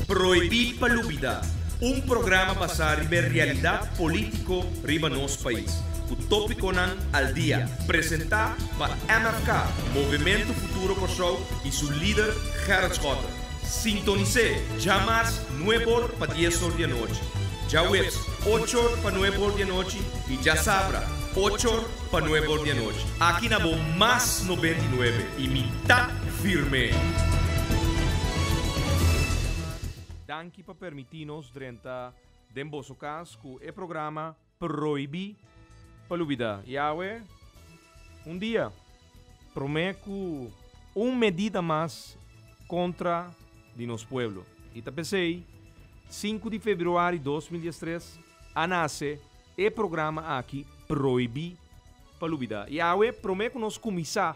Prohibí pa Lubida, un programa basá riba e realidat polítiko riba nos pais, ku tópikonan al dia, presentá pa MFK, Movementu Futuro Kòrsou, i su lider Gerrit Schotte. Sintonis'é djamars nueb'or pa dies'or di anochi, djaweps och'or pa nueb'or di anochi i djasabra och'or pa nueb'or di anochi. Aki na bo Mas 99 i mi ta firme! Danki pa permití nos drenta den boso kas ku e programa Prohibí pa Lubidá. Yahweh, un dia promé ku un medida mas kontra di nos pueblo. I ta p'esei, sinku di februari 2013 a nase e programa aki Prohibí pa Lubidá. Yahweh, promé ku nos kuminsá,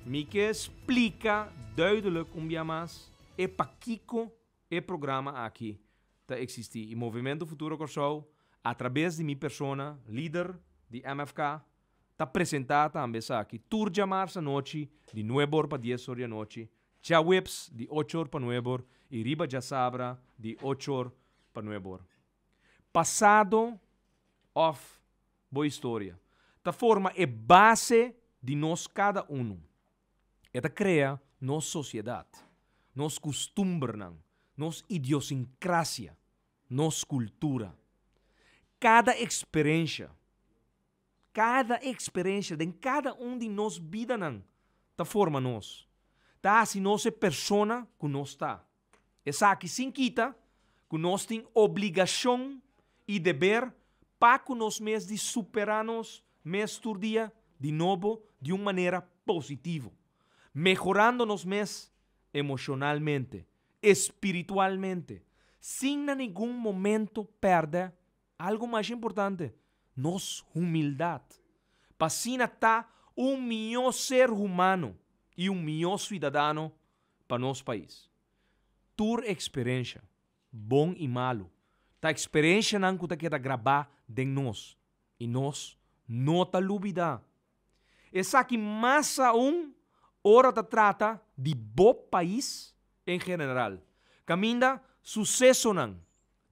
mi ke splika duidelijk un bia mas e pakiko e programa aki ta eksistí. I Movementu Futuro Kòrsou, atrabes di mi persona, lider di MFK, ta presentá tambe esaki tur djamars anochi di nueb'or pa dies or di anochi, djaweps di och'or pa nueb'or i riba djasabra di och'or pa nueb'or. Pasado òf bo historia ta forma e base di nos kada unu. E ta krea nos sosiedat, nos kustumbernan, nos idiosinkrasia, nos kultura. Kada eksperensha, kada eksperensha den kada un di nos bidanan ta forma nos, ta hasi nos e persona ku nos ta. Esaki sin kita ku nos tin obligashon i deber pa ku nos mes di superá nos mes tur dia di nobo di un manera positivo, mehorando nos mes emoshonalmente, espiritualmente, sin na ningun momento pèrdè algu masha importante, nos humildat, pa asina ta un mihó ser humano i un mihó suidadano pa nos pais. Tur eksperensha, bon i malu, ta eksperenshanan ku ta keda grabá den nos i nos no ta lubidá. Esaki mas aun ora ta trata di bo pais en general, kaminda susesonan,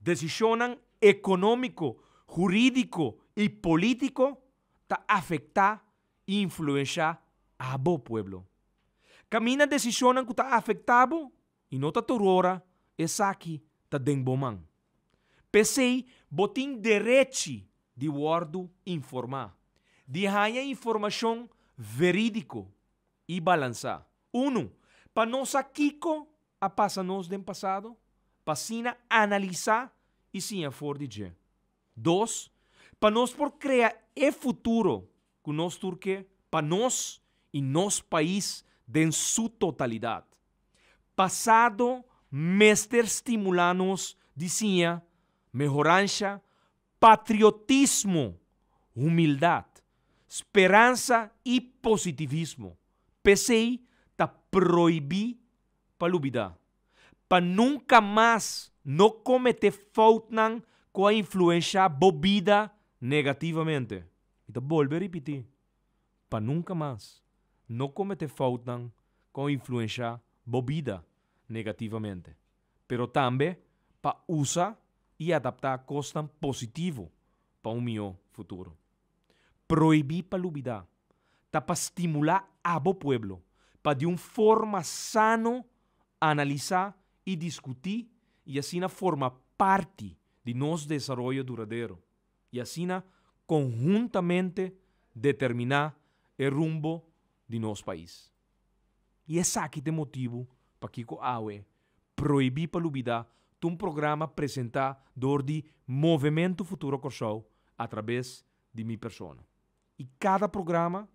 desishonnan ekonómiko, hurídiko i polítiko ta afektá i influenshá abo pueblo. Kaminda desishonnan ku ta afektá bo i no ta tur ora esaki ta den bo man. P'esei bo tin derechi di wòrdu informá, di haña informashon verídiko i balansá. Unu, pa nos sa kiko a pasa nos den pasado, pa asina analisá i siña for di dje. Dos, pa nos por krea e futuro ku nos tur ke pa nos i nos pais den su totalidat. Pasado mester stimulá nos di siña mehoransha, patriotismo, humildat, speransa i positivismo. P'esei ta prohibí pa lubidá. Pa nunka mas no kometé foutnan ku a influenshá bo bida negativamente. Mi ta bolbe ripití, pa nunka mas no kometé foutnan ku a influenshá bo bida negativamente, pero tambe pa usa i adaptá kosnan positivo pa un mihó futuro. Prohibí pa lubidá ta pa stimulá abo pueblo pa di un forma sano analisá i diskutí i asina forma parti di nos desaroyo duradero i asina konhuntamente determiná e rumbo di nos pais. I esaki ta e motibu pakiko awe Prohibí pa Lubidá ta un programa presentá dor di Movementu Futuro Kòrsou atrabes di mi persona. I kada programa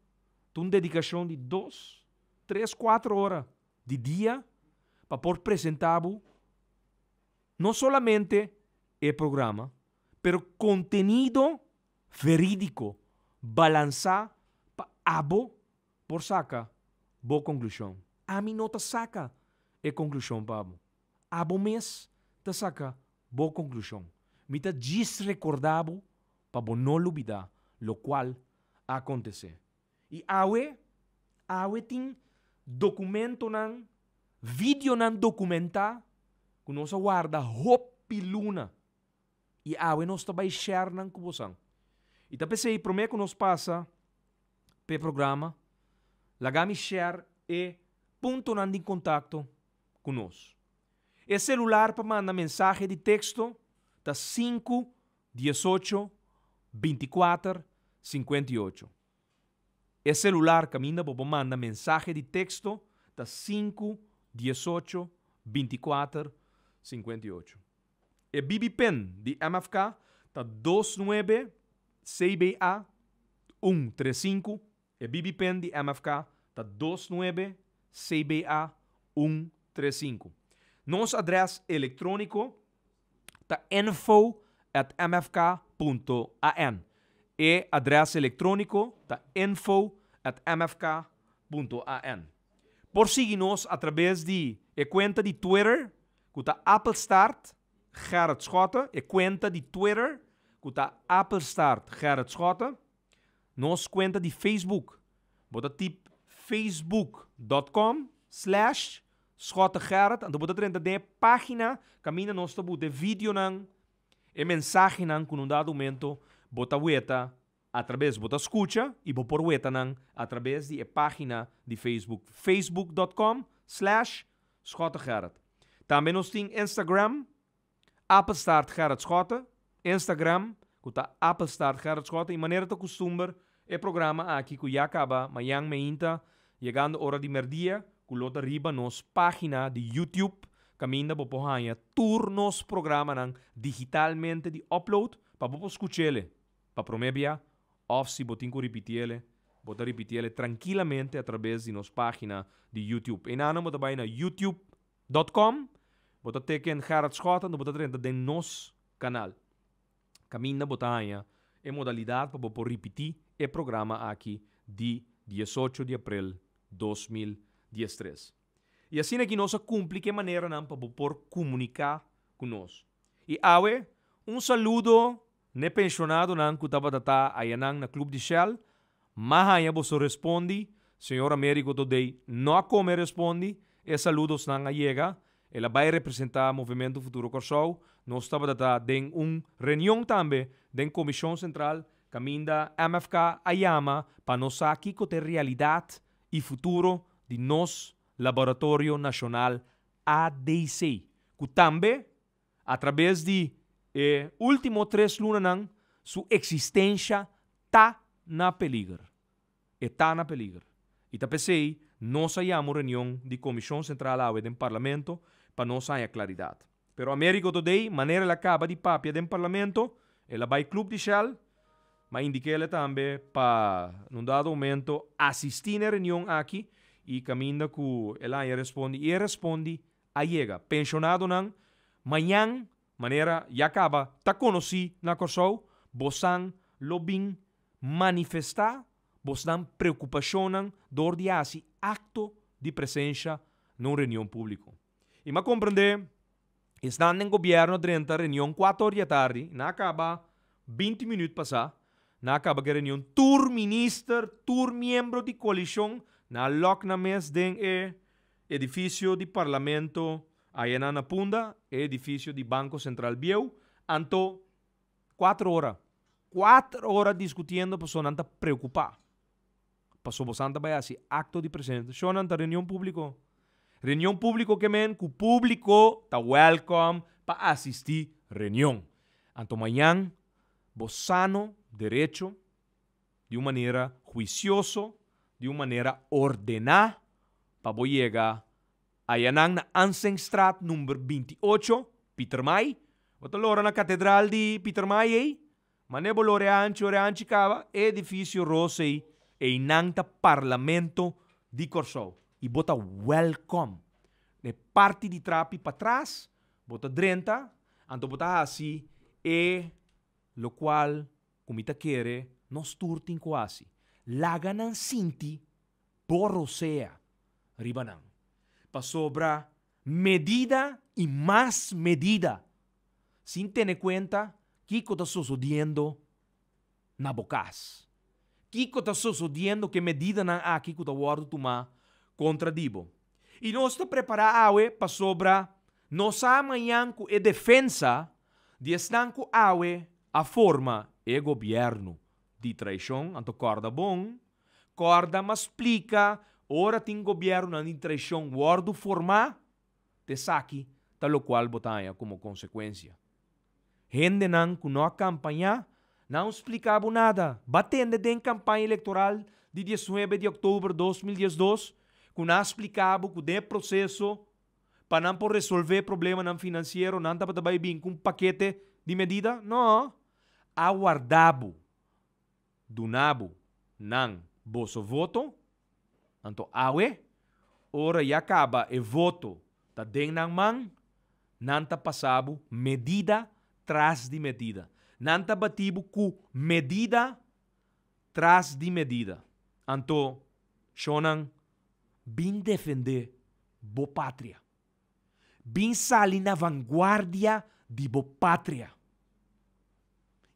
ta un dedikashon di dos, tres, kuater ora di dia pa por presentá bo no solamente e programa, pero kontenido verídiko, balansá pa abo por saka bo konklushon. Ami no ta saka e konklushon pa bo. Abo mes ta saka bo konklushon. Mi ta djis rekordá bo pa bo no lubidá lokual a akontesé. I awe, awe tin dokumentonan, videonan dokumentá. Ku nos a warda hopi luna i awe nos ta bai share nan ku bosan. I ta p'esei promé ku nos pasa p'e programa, laga mi share e puntonan di kontakto ku nos. E selular pa manda mensahe di teksto ta sinku 18 24 58. E selular kaminda bo por manda mensahe di teksto ta sinku 18 24 58. E BB Pin di MFK ta dos nuebe CBA un tres sinku. E BB Pin di MFK ta dos nuebe CBA un tres sinku. Nos adrès elektróniko ta info at mfk punto an. E adrès elektróniko ta info at mfk punto an. Por sigui nos atrabes di e kuenta di Twitter ku ta Appelstart Gerrit Schotte, e kuenta di Twitter ku ta Appelstart Gerrit Schotte. Nos kuenta di Facebook, bo ta tip facebook dot com slash Schottegerrit, anto bo ta drenta den e página kaminda nos ta buta e videonan, e mensahenan ku na un dado momento bo ta weta atrabes, bo ta skucha i bo por weta nan atrabes di e página di Facebook, facebook dot com slash Schottegerrit. Tambe nos tin Instagram, Appelstaart Gerrit Schotte, Instagram ku ta Appelstaart Gerrit Schotte i manera ta kustumber e programa aki ku ya kaba mañan meinta yegando ora di merdia ku lo ta riba nos pagina di YouTube kaminda bo por haña tur nos programanan digitalmente di upload pa bo por skuch'ele pa promé bia òf si bo tin ku ripitiele bo ta ripitiele trankilamente atrabes di nos pagina di YouTube. Enanan bo ta bai na youtube Dot com, Bo ta teken Gerrit Schotten anto bo ta drenta den nos kanal. Kaminda bo ta haña e modalidat pa bo por ripití e programa aki di 18 di aprel 2013. I asina aki nos a kumpli ku e maneranan pa bo por komuniká ku nos. I awe un saludo n'e penshonadonan ku tabata ta ayanan na Club di Shell. M'a haña boso respondi, señor Americo Todey no a come respondi, e saludosnan a yega, el a bai representa Movimento Futuro Kòrsou, nos tabata ta den un reunion tambe den Komishon Sentral kaminda MFK a yama pa nos sa kiko ta e realidat i futuro di nos Laboratorio Nashonal ADC, ku tambe Atrabes di e ultimo tres lunanan su eksistensha ta na peliger. E ta na peliger. I ta p'esei nos a yama un reunion di Komishon Sentral awe den Parlamento pa nos haña klaridat. Pero Americo Todey, manera el a kaba di papia den Parlamento, el a bai Club di Shell, ma indik'é tambe pa na un dado momento asistí na e reunion aki i kaminda ku el a haña respondi i e respondi a yega. Penshonadonan, mañan, manera ya kaba ta konosí na Kòrsou, bosan lo bin manifestá bosnan preokupashonnan dor di hasi akto di presensha na un reunion públiko. I m'a komprendé esnan den gobièrnu a drenta reunion kuater or di atardi, nan a kaba binti minüt pasá, nan a kaba ku e reunion, tur minister, tur miembro di koalishon nan a lòk nan mes den e Edifisio di Parlamento ayanan na Punda, e edifisio di Banko Sentral bieu, anto kuater ora, kuater ora diskutiendo pasobra nan ta preokupá. Pasobra bosan ta bai hasi akto di presente. Shon nan ta reunion públiko. Reunion públiko ke men ku públiko ta wèlkòm pa asistí reunion. Anto mañan bo sano derecho di un manera huisioso, di un manera ordená pa bo yega ayanan na Ansenstraat number 28, Pietermaai. Bo ta lora na katedral di Pietermaai ei. Mane bo lora e hanchi ora e hanchi kaba, e edifisio ros ei, einan ta Parlamento di Kòrsou. I bo ta wèlkòm. Na e parti di trapi patras bo ta drenta, anto bo ta hasi e lokual ku mi ta kere nos tur tin ku hasi, laga nan sinti bo rosea riba nan. Pasobra medida i mas medida, sin tene kuenta kiko ta sosodiendo na bo kas. Kiko ta sosodiendo ku e medidanan aki ku ta wòrdu tumá kontra di bo. I nos ta prepará awe pasobra. Nos sa mañan ku e defensa di esnan ku awe a forma e gobièrnu di traishon, anto kòrda bon, kòrda m'a splika ora tin gobièrnunan di traishon wòrdu formá, t'esaki ta lokual bo ta haña komo konsekuensia. Hendenan ku no a kampañá, nan no splika bo nada. Ba tende den kampaña elektoral di diesnuebe di òktober 2012 ku nan a splika bo ku den e proseso pa nan por resolvé problemanan finansiero nan tabata bai bin ku un pakete di medida? No. A warda bo, duna bo nan boso voto, anto awe ora ya kaba e voto ta den nan man, nan ta pasa bo medida tras di medida. Nan ta bati bo ku medida tras di medida. Anto, shonnan, bin defendé bo patria. Bin sali na vanguardia di bo patria.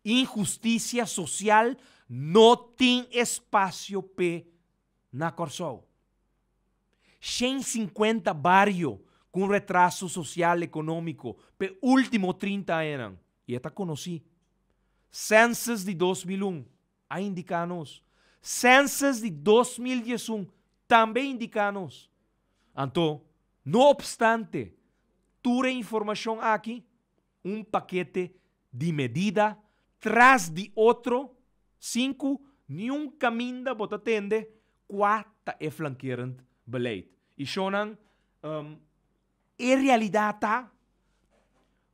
Inhustisia sosial no tin espasio p'e na Kòrsou. 150 bario ku un retraso sosial ekonómiko p'e último 30 añanan i e ta konosí. Census di 2001 a indiká nos. Census di 2011 tambe indiká nos. Anto, no opstante tur e informashon aki, un pakete di medida tras di otro sin ku niun kaminda bo ta tende kua ta e flankerend beleid. I shonnan, e realidat ta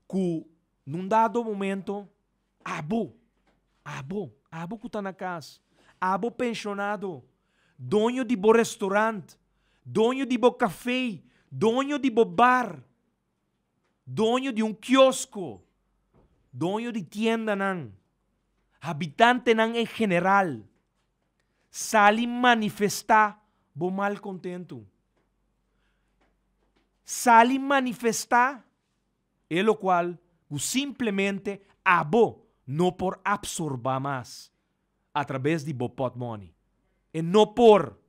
ku nun dado momento abo, abo, abo ku ta na kas, abo penshonado, doño di bo restaurant, doño di bo kafé, doño di bo bar, doño di un kiosko, doño di tiendanan, habitantenan en general, sali manifestá bo malkontentu. Sali manifestá e lokual ku simplemente abo no por apsorbá mas atrabes di bo pòtmòni. E no por.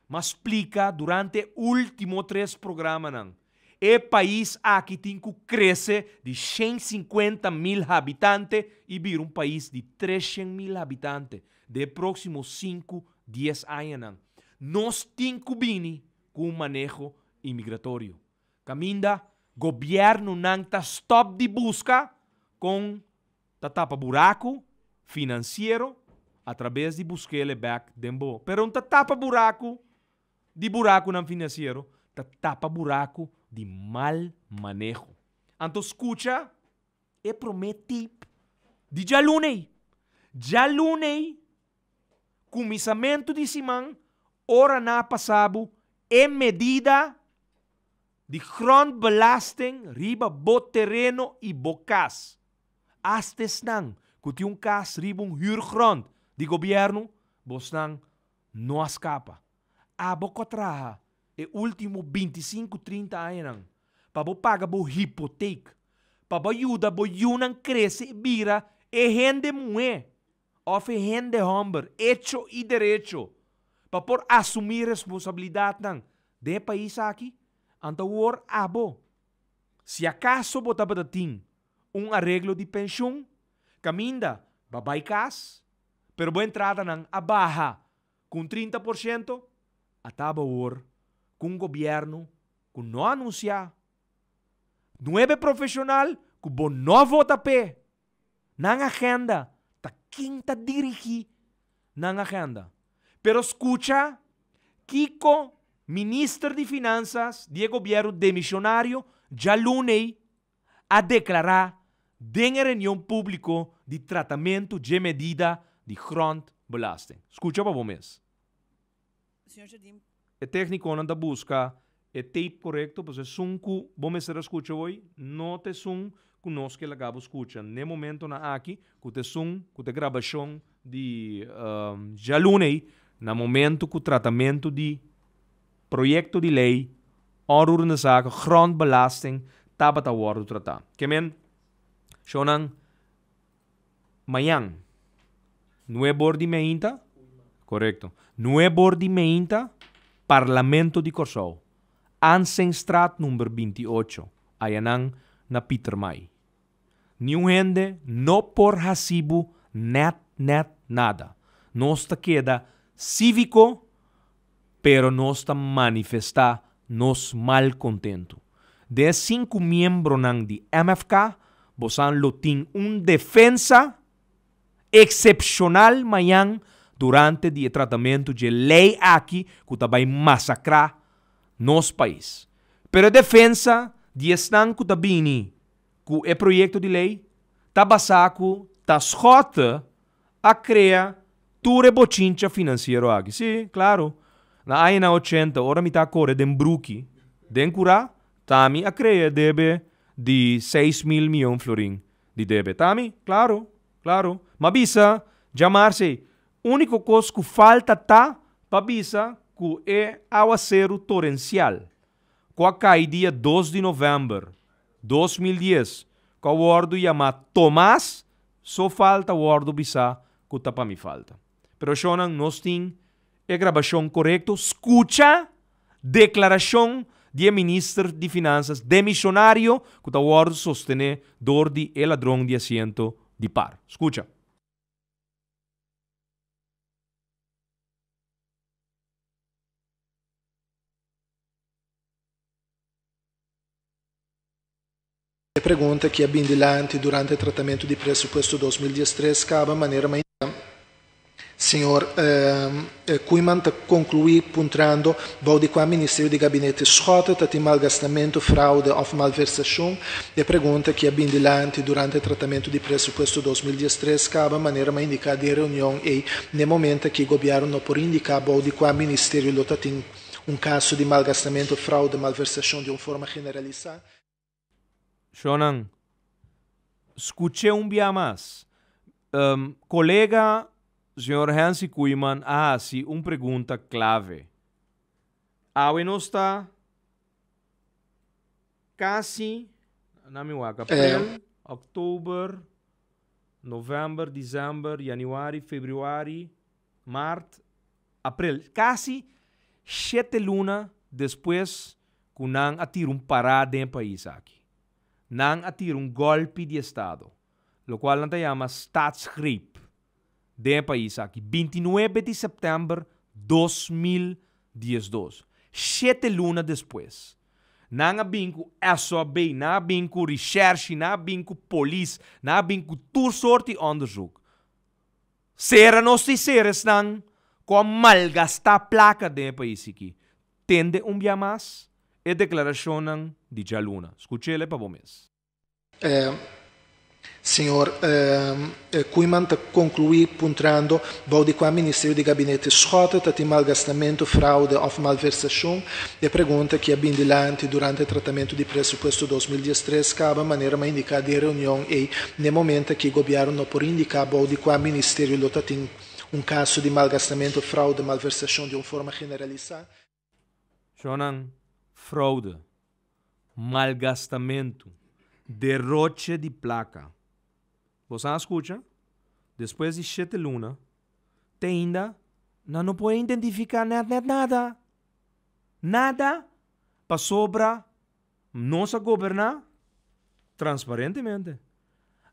M'a splika durante e último tres programanan, e pais aki tin ku krese di 150.000 habitante i bira un pais di 300.000 habitante den e próksimo sinku, dies añanan. Nos tin ku bini ku un maneho imigratorio kaminda gobièrnunan ta stòp di buska kon ta tapa buraku finansiero atrabes di busk'el e bèk den bo. Pero no ta tapa buraku di burakunan finansiero, ta tapa buraku di mal maneho. Anto skucha e promé tip di djaluna ei. Djaluna ei, kuminsamentu di siman, ora nan a pasa bo e medida di grondbelasting riba bo tereno i bo kas. Asta esnan ku tin un kas riba un huurgrond di gobièrnu, bosnan no a skapa. Abo ku a traha e último 25, 30 añanan pa bo paga bo hipotek, pa bo yuda bo yunan krese i bira e hende muhé òf e hende hòmber echo i derecho pa por asumí responsabilidatnan den e pais aki, anto awor abo, si akaso bo tabata tin un areglo di penshun, kaminda bo a bai kas, pero bo entradanan a baha ku un 30%, a taba awor ku un gobièrnu ku no a anunsiá nuebe profeshonal ku bo no a vota p'e. Nan agenda ta ken ta dirigí nan agenda. Pero skucha kiko Minister di Finansas di e gobièrnu demishonario djalunei a deklará den e reunion públiko di tratamentu dje medida di grondbelasting. Skucha pa bo mes. Señor Jardim. E técniconan ta busca e tape corecto, pasobra esun cu bo mester a scucha hoy no ta esun cu nos ke laga bo scucha n'e momentonan aki, cu ta esun cu ta e grabacion di djaluna ei, na momento cu tratamento di proyecto di ley onroerende zaken, grondbelasting, tabata wordo trata. Ke men, shownan, Mañan, nuebe or di meinta, korekto, nuebe or di meinta, Parlamento di Kòrsou, Ansenstraat number 28. Ayanan na Pietermaai. Niun hende no por hasi bo nèt nèt nada. Nos ta keda síviko, pero nos ta manifestá nos malkontentu. Den e sinku miembronan di MFK, bosan lo tin un defensa eksepshonal mañan durante di e tratamentu dje lei aki ku ta bai masakrá nos pais. Pero e defensa di esnan ku ta bini ku e proyekto di lei ta basá ku ta Schotte a krea tur e bochincha finansiero aki. Sí, klaro. Na añanan ochenta ora mi ta kore den bruki den kurá, t'ami a krea e debe di 6000 mion florin di debe. T'ami, klaro, klaro. M'a bisa djamarse, úniko kos ku falta ta pa bisa ku e awaseru torensial ku a kai dia 2 di novèmber 2010 ku a wòrdu yamá Tomas, so falta wòrdu bisá ku ta pa mi falta. Pero shonnan nos tin e grabashon korekto, skucha deklarashon di e minister di Finansas demishonario ku ta wòrdu sostené dor di e ladron di asiento di par. Skucha. E pregunta ki a bin dilanti durante e tratamentu di presupuesto 2013 kaba manera ma indiká. Señor Koeiman ta konkluí puntrando bou di kua ministerio di Gabinete Schotte ta tin malgastamentu, fraude òf malversashon. E pregunta ki a bin dilanti durante e tratamentu di presupuesto 2013 kaba manera ma indiká den reunion ei n'e momento aki gobièrnu no por indiká bou di kua ministerio lo ta tin un kaso di malgastamentu, fraude, malversashon di un forma generalisá. Shonnan, skuch'é un bia mas. Kolega señor Hensi Koeiman a hasi un pregunta klave. Awe nos ta kasi, na mi wak, aprel, òktober, novèmber, desèmber, yanüari, febrüari, mart, aprel, kasi shete luna despues ku nan a tira un pará den e pais aki. Nan a tira un gòlpi di estado, lokual nan ta yama staatsgreep, den e pais aki, 29 di sèptèmber 2012, shete luna despues. Nan a bin ku SOB, nan a bin ku rishèrshi, nan a bin ku polis, nan a bin ku tur sorti òndersuk. Sera nos di sera esnan ku a malgastá plaka den e pais aki. Tende un bia mas e deklarashonnan di djaluna. Skuch'el pa bo mes. Señor Koeiman ta konkluí puntrando bou di kua ministerio di Gabinete Schotte ta tin malgastamentu, fraude òf malversashon. E pregunta ki a bin dilanti durante e tratamentu di presupuesto 2013 kaba manera m'a indiká den reunion ei n'e momento aki gobièrnu no por indiká bou di kua ministerio lo ta tin un kaso di malgastamentu, fraude, malversashon di un forma generalisá. Shonnan, fraude, malgastamentu, deroche di plaka. Boso a skucha? Despues di shete luna, te ainda nan no por identifiká nèt nèt nada. Nada, pasobra nos a goberná transparentemente.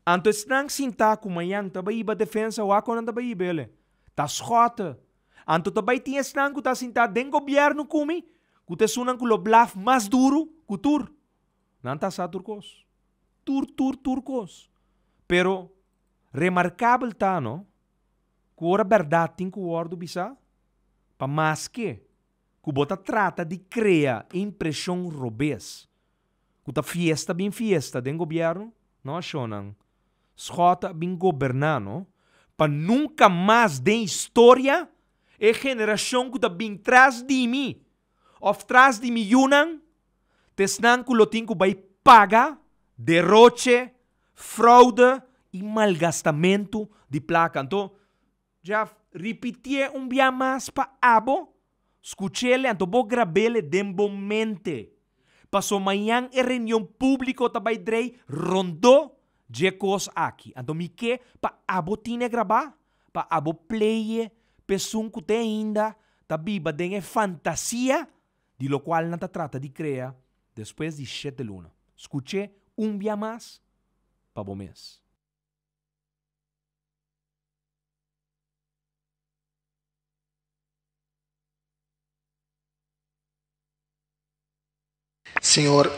Anto esnan sintá ku mañan ta bai hiba defensa, wak kon nan ta bai hiba ele? Ta skòte. Anto ta bai tin esnan ku ta sintá den gobièrnu ku mi, ku ta esunnan ku lo blaf mas duru ku tur. Nan ta sa tur kos. Tur, tur, tur kos. Pero remarkabel ta, no, ku ora bèrdat tin ku wòrdu bisá, pa maske ku bo ta trata di krea impreshon robes, ku ta fiesta bin fiesta den gobièrnu, no ashonnan, Schotte a bin goberná, no, pa nunka mas den historia e generashon ku ta bin tras di mi òf tras di mi yunan ta esnan ku lo tin ku bai paga deroche, fraude i malgastamentu di plaka. Anto, Jeff, ripitié un bia mas pa abo, skuch'ele anto bo grab'ele den bo mente. Paso mañan e reunion públiko ta bai drei rondó dje kos aki. Anto mi ke pa abo tine grabá, pa abo pleye p'esun ku te ainda ta biba den e fantasia di lokual nan ta trata di krea despues di shete luna. Skuch'é un bia mas pa bo mes. Señor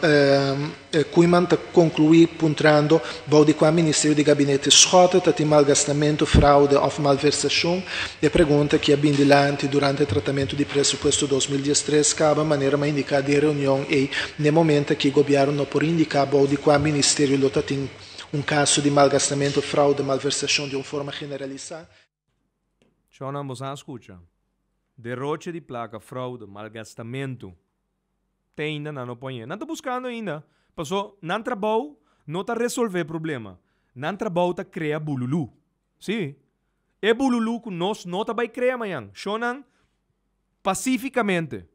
Koeiman ta conclui puntrando bou di cua Ministerio di Gabinete Schotte ta tin malgastamento, fraude of malversacion. E pregunta ki a bin dilanti durante tratamento di presupuesto 2013 caba manera m'a indica den reunion ey n'e momento aki Gobierno no por indica bou di cua Ministerio lo ta tin un caso di malgastamento, fraude, malversacion di un forma generalisa. Shonnan bo sa scucha. Deroche di placa, fraude, malgastamento. Te ainda nan no poñe. Nan ta buscando ainda. Paso nan trabou no ta resolve problema. Nan trabou ta crea bululu. Si. E bululu cu nos no ta bay crea mañan. Shonnan, pacificamente.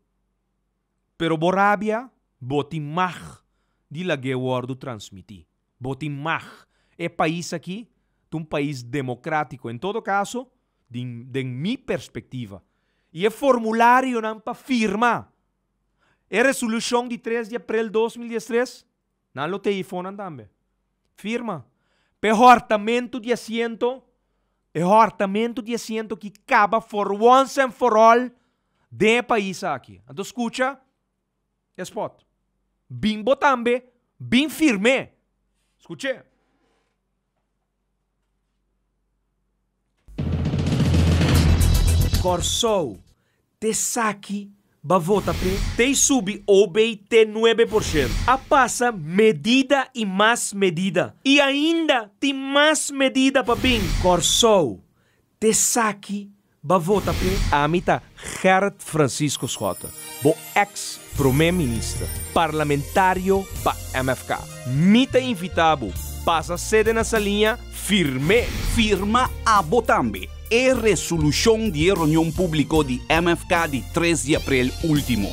Pero bo rabia, bo tin mag di lag'é wordo transmiti. Bo tin mag. E pais aki ta un pais democratico. En todo caso, den mi perspectiva. Y e formularionan pa firma e resolucion di tres di april 2013, nan lo te ifonan tambe. Firma. P'e hortamento di asiento, e hortamento di asiento ki caba for once and for all den e pais aki. Anto scucha e spot. Bin bo tambe, bin firm'é. Scuch'é. Kòrsou, T'esaki ba vota p'e? T'ei subi OB te 9%. A pasa medida i mas medida. I ainda tin mas medida pa bin. Kòrsou, T'esaki ba vota p'e? Ami ta Gerrit Francisco Schotte, bo eks Prome Minister, parlamentario pa MFK. Mi ta invita bo pasa sede na Saliña firm'é. Firma abo tambe e resolushon di e reunion públiko di MFK di tres di aprel último.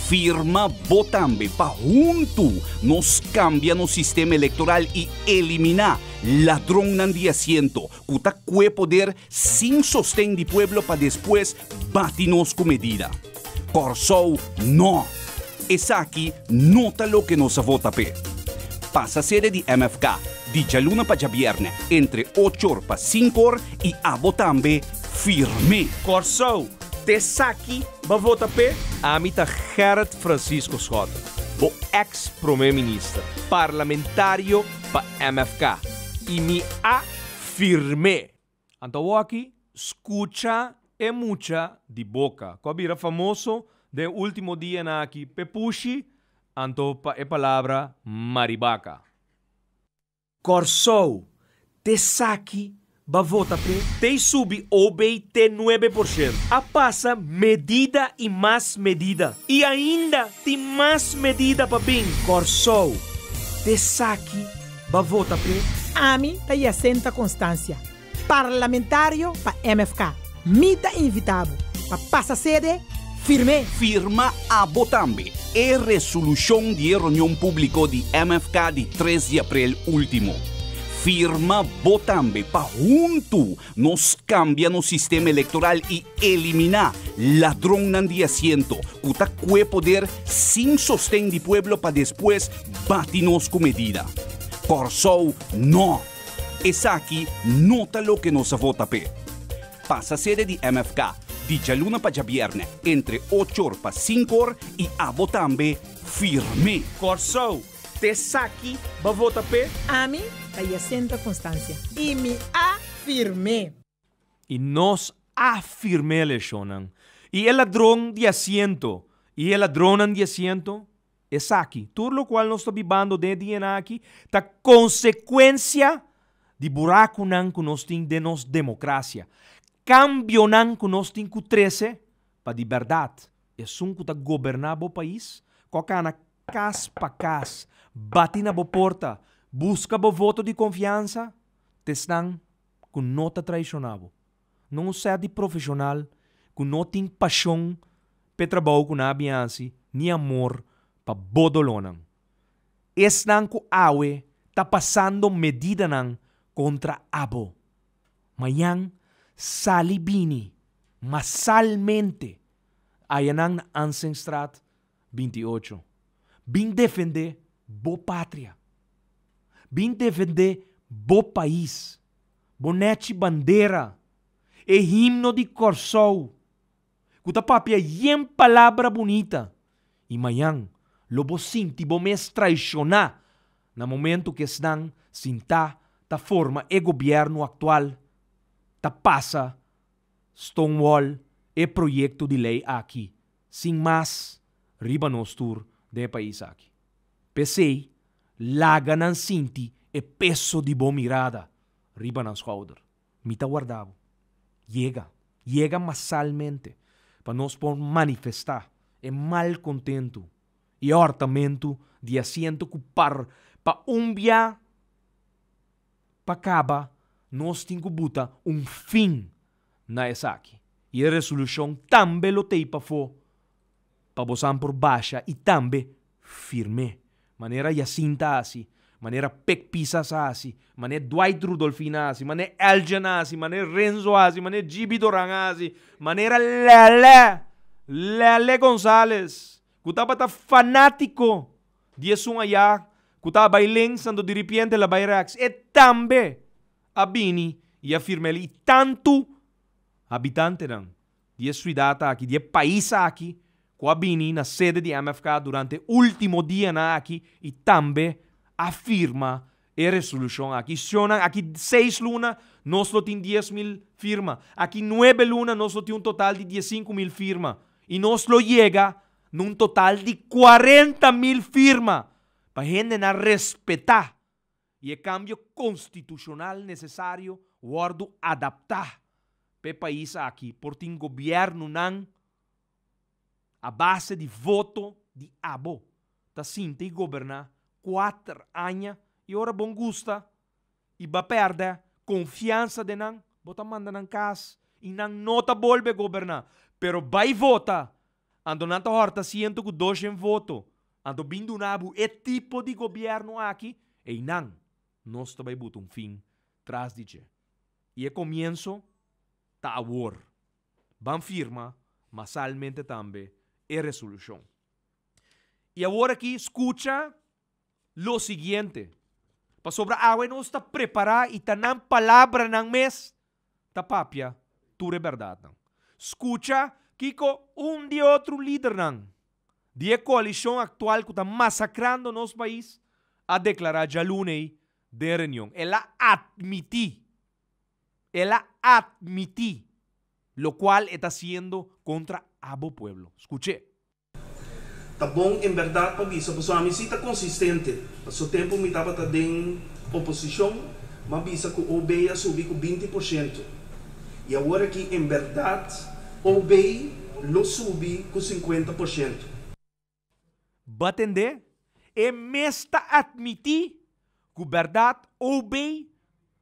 Firma bo tambe pa huntu nos kambia nos sistema elektoral i eliminá ladronnan di asiento ku ta kue poder sin sosten di pueblo pa despues bati nos ku medida. Kòrsou no! Esaki no ta loke nos a vota p'e. Pasa sede di MFK di djaluna pa djabièrnè entre ocho or pa sinku or i abo tambe firm'é! Kòrsou, t'esaki bo a vota p'e? Ami ta Gerrit Francisco Schotte, bo eks prome minister, parlamentario pa MFK i mi a firm'é! Anto awoki skucha e mucha di boka ku a bira famoso den e ultimo dianan aki p'e pushi anto pa e palabra maribaka. Kòrsou, t'esaki ba vota p'e? T'ei subi OB te 9%. A pasa medida i mas medida. I ainda tin mas medida pa bin. Kòrsou, t'esaki ba vota p'e? Ami ta Jacinta Constancia, parlamentario pa MFK. Mi ta invita bo pa pasa sede, firm'é! Firma abo tambe e resolushon di e reunion públiko di MFK di tres di aprel último. Firma bo tambe pa huntu nos kambia nos sistema elektoral i eliminá ladronnan di asiento ku ta kue poder sin sosten di pueblo pa despues bati nos ku medida. Kòrsou no! Esaki no ta loke nos a vota p'e. Pasa sede di MFK di djaluna pa djabièrnè entre ocho or pa sinku or i abo tambe firm'é! Kòrsou, t'esaki bo a vota p'e? Ami ta Jacinta Constancia i mi a firm'é! I nos a firm'é eleshonnan. I e ladron di asiento i e ladronnan di asiento, esaki, tur lokual nos ta bibando den e dianan aki, ta konsekuensia di burakunan ku nos tin den nos demokrasia, kambionan ku nos tin ku trese pa di bèrdat esun ku ta goberná bo pais ku a kana kas pa kas, bati na bo porta, buska bo voto di konfiansa, t'esnan ku no ta traishoná bo. No un sèt di profeshonal ku no tin pashon p'e trabou ku nan a bin hasi ni amor pa bo dolónan. Esnan ku awe ta pasando medidanan kontra abo. Mañan sali bini masalmente ayanan na Ansenstraat 28. Bin defendé. bo patria. Bin defendé bo pais, bo nèchi bandera, e himno di Kòrsou, ku ta papia yen palabra bunita. I mañan lo bo sinti bo mes traishoná na momentu ku esnan sintá ta forma e gobièrnu aktual ta pasa stonewall e proyekto di lei aki sin mas riba nos tur den e pais aki. P'esei, laga nan sinti e peso di bo mirada riba nan skouder. Mi ta warda bo. Yega, yega masalmente pa nos por manifestá e malkontentu i e hòrtamentu di asiento ku par pa un bia pa kaba nos tin ku buta un fin na esaki. I e resolushon tambe lo tei pafó pa bosan por basha i tambe firm'é, manera Jacinta a hasi, manera Pek Pisas a hasi, manera Dwight Rudolfin a hasi, manera Elgin a hasi, manera Renzo a hasi, manera Gibi Doran a hasi, manera Lèlè, Lèlè Gonzales, ku tabata fanátiko di esun ayá ku ta bai links anto diripiente el a bai rèks, e tambe a bini i a firma el i tantu habitantenan di e suidat aki, di e pais aki ku a bini na sede di MFK durante e ultimo dianan aki i tambe a firma e resolushon aki. Shonnan, aki seis luna nos lo tin 10,000 firma, aki nuebe luna nos lo tin un total di 15,000 firma i nos lo yega na un total di 40,000 firma pa hendenan respetá i e kambio konstitushonal nesesario wòrdu adaptá pa e pais aki por tin gobièrnunan a base di voto di abo ta sinta i goberná kuater aña i ora bon gusta i ba pèrdè konfiansa den nan bo ta manda nan kas i nan no ta bolbe goberná pero bai vota Anto nan ta hòrta siento ku doshen voto. Anto bin duna bo e tipo di gobièrnu aki, einan nos ta bai buta un fin tras di dje. I e komienso ta awor. Ban firma masalmente tambe e resolushon. I awor aki skucha lo siguiente, pasobra awe nos ta prepará i ta nan palabranan mes ta papia tur e bèrdatnan. Skucha kiko un di e otro lidernan di e koalishon aktual ku ta masakrando nos pais a deklará djaluna ei den reunion. El a atmití, el a atmití lokual e ta hasiendo kontra abo pueblo. Skuch'é. Ta bon en berdad pa bisa pasobra mi si ta consistente. Paso tempo mi tabata den oposicion m'a bisa cu OB a subi cu 20%. Y awor aki en berdad OB lo subi cu 50%. Bo tende? E mes ta admiti cu berdad OB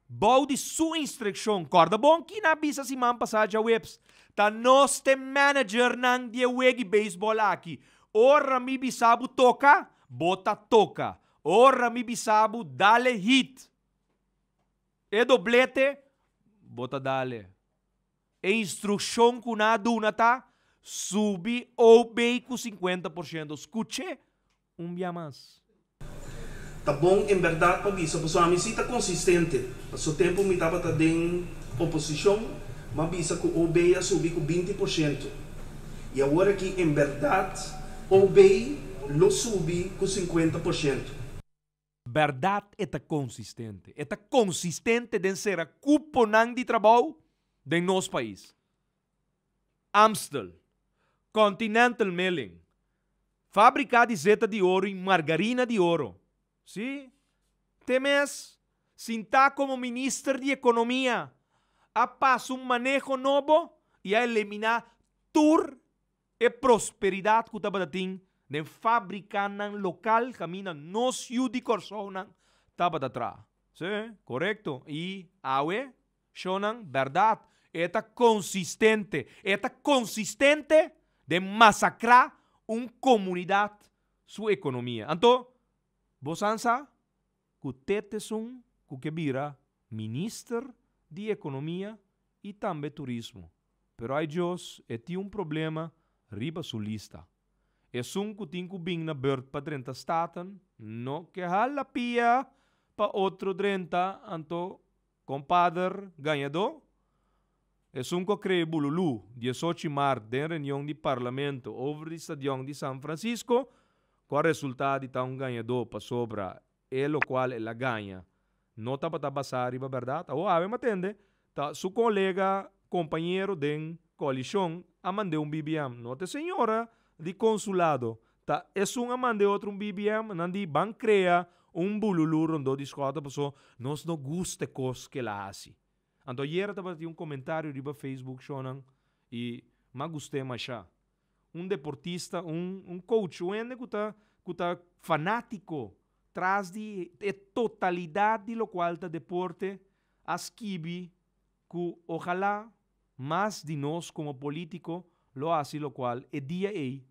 bou di su instruccion. Corda bon kina a bisa siman pasa djaweps. Ta nos t'e managernan di e weg'i baseball aki. Ora mi bisa bo toca, bo ta toca. Ora mi bisa bo dale hit e doblete, bo ta dale. E instruccion cu nan a duna ta subi OB cu 50%. Scuch'e un bia mas. Ta bon en berdad pa bisa pasobra ami si ta consistente. Paso tempo mi tabata den oposicion m'a bisa cu OB a subi cu 20%. Y awor aki en berdad OB lo subi cu 50%. Berdad e ta consistente. E ta consistente den sera cuponan di trabou den nos pais. Amstel, Continental Milling, Fábrika di zeta di oro i margarina di oro. Sí, te mes, sintá komo minister di ekonomia, a pasa un maneho nobo i a eliminá tur e prosperidat ku tabata tin den fábrikanan lokal kaminda nos yu di Kòrsounan tabata traha. Sí, korekto. I awe, Shonnan, bèrdat, e ta konsistente. E ta konsistente den masakrá un komunidat su ekonomia. Anto, bo san sa ku Tete esun ku ke bira minister di ekonomia i tambe turismo. Pero ai Dios, e tin un problema riba su lista. Esun ku tin ku bin na beurt pa drenta Staten no ke hala pia pa otro drenta anto kompader gañadó. Esun ku a kree bululú 18 mart den reunion di parlamento over di stadion di San Francisco ku a resultá di ta un gañadó pasobra e lokual el a gaña no tabata basá riba bèrdat. Awor awe m'atende ta su kolega kompañero den koalishon a mand'é un BBM. No ta e señora di konsulado, ta esun a mand'é otro un BBM. Nan di ban krea un bululú rondó di Schotten paso nos no gusta e kos ku el a hasi. Anto ayera tabata tin un komentario riba Facebook shownan i m'a gust'é mashá. Un deportista, un un coach, un hende ku ta ku ta fanátiko tras di e totalidat di lokual ta deporte a skibi ku ojalá mas di nos komo polítiko lo hasi lokual e dia ei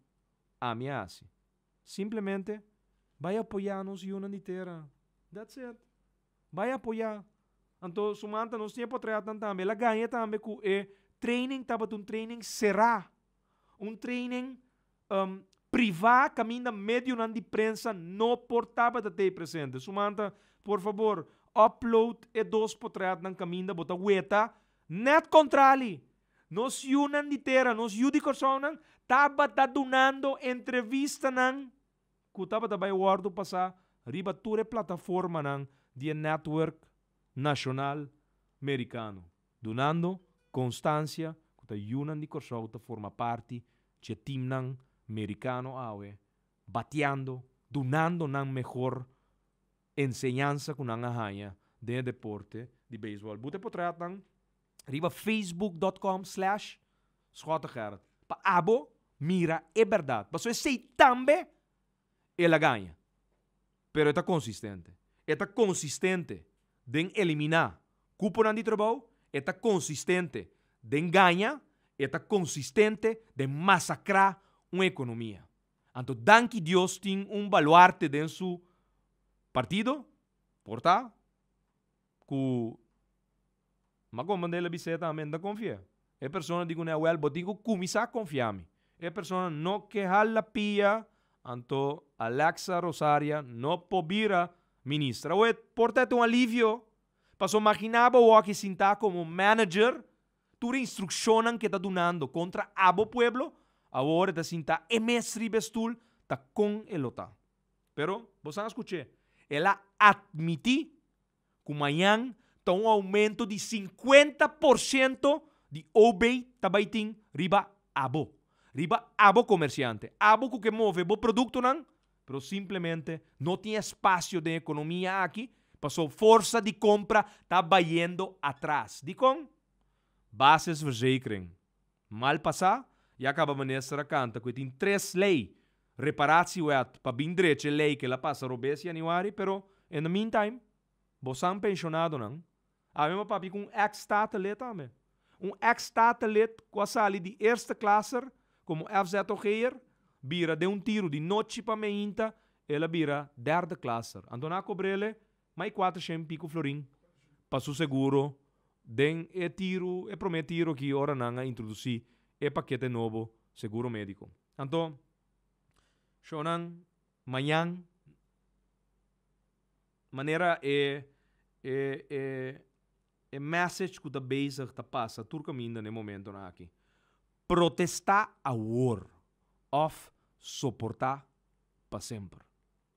ami a hasi. Simplemente bai apoyá nos yunan di tera. That's it. Bai apoyá. Anto Sumanta nos tin e potretnan tambe. El a gaña tambe ku e training tabata un training será. Un training privá kaminda medionan di prensa no por tabata tei presente. Sumanta, por fabor, upload e dos potretnan kaminda bo ta weta nèt kontrali. Nos yunan di tera, nos yu di Kòrsounan tabata dunando entrevistanan ku tabata bai wòrdu pasá riba tur e plataformanan di e network nashonal merikano, dunando konstansia ku ta yunan di Kòrsou ta forma parti dje timnan merikano awe, batiando, dunando nan mehor enseñansa ku nan a haña den e deporte di beisbòl. Buta e potretnan riba facebook dot com slash Schottegerrit pa abo mira e bèrdat. Pasobra esei tambe el a gaña. Pero e ta konsistente. E ta konsistente den eliminá kuponan di trabou, e ta konsistente den gaña, e ta konsistente den masakrá un ekonomia. Anto danki Dios tin un baluarte den su partido, por ta ku m'a komprendé el a bis'é tambe, N ta konfia. E persona di kuné, Wèl, bo tin ku kuminsá konfia mi. E persona no ke hala pia, anto Alexa Rosaria no por bira minister. Awor e por ta un alivio, pasobra maginá bo wòki sintá komo manager, tur e instrukshonnan ke ta dunando kontra abo pueblo, awor e ta sintá e mes riba e stul, ta kon e lo ta. Pero, bo sa skuch'é, el a atmití ku mañan ta un oumento di 50% di OB ta bai tin riba abo. Riba abo komersiante, abo ku ke move bo produktonan, pero simplemente no tin espasio den ekonomia aki paso forsa di kompra ta bayendo atras. Dikon? Basisverzekering. Mal pasá, ya kaba minister a kanta ku e tin tres lei, reparatiewet pa bin drecha e lei ku el a pasa robes januari, pero in the meantime, bosan penshonadonan, awe mi a papia ku un ex statenlid tambe, un ex statenlid ku a sali di eerste klasser komo FZOG'er, bira den un tiru di nochi pa meinta, el a bira derde klasser. Anto nan a kobr'ele mai 400 pico florin pa su seguro den e tiru, e prome tiru aki ora nan a introduci e pakete nobo seguro medico. Anto, shownan, mañan, manera e e e e message cu ta bezig ta pasa tur caminda na e momentonan aki, protesta awor of soporta pa semper.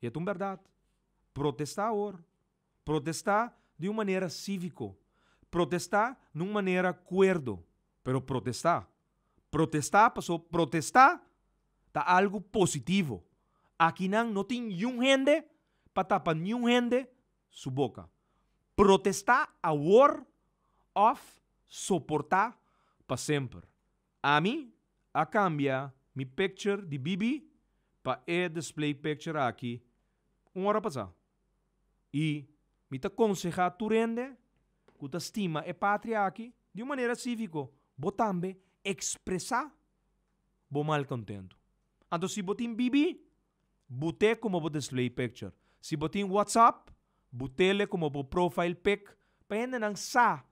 I e ta un bèrdat. Protestá awor. Protestá di un manera síviko. Protestá na un manera kuerdo. Pero protestá. Protestá paso protestá ta algu positivo. Akinan no tin niun hende pa tapa niun hende su boka. Protestá awor òf soportá pa semper. Ami a cambia mi picture di BB pa e display picture aki un ora pasa. Y mi ta conseha tur hende cu ta stima e patria aki di un manera civico, bo tambe expresa bo malcontento. Anto si bo tin BB, but'e como bo display picture. Si bo tin WhatsApp, but'ele como bo profile pic pa hendenan sa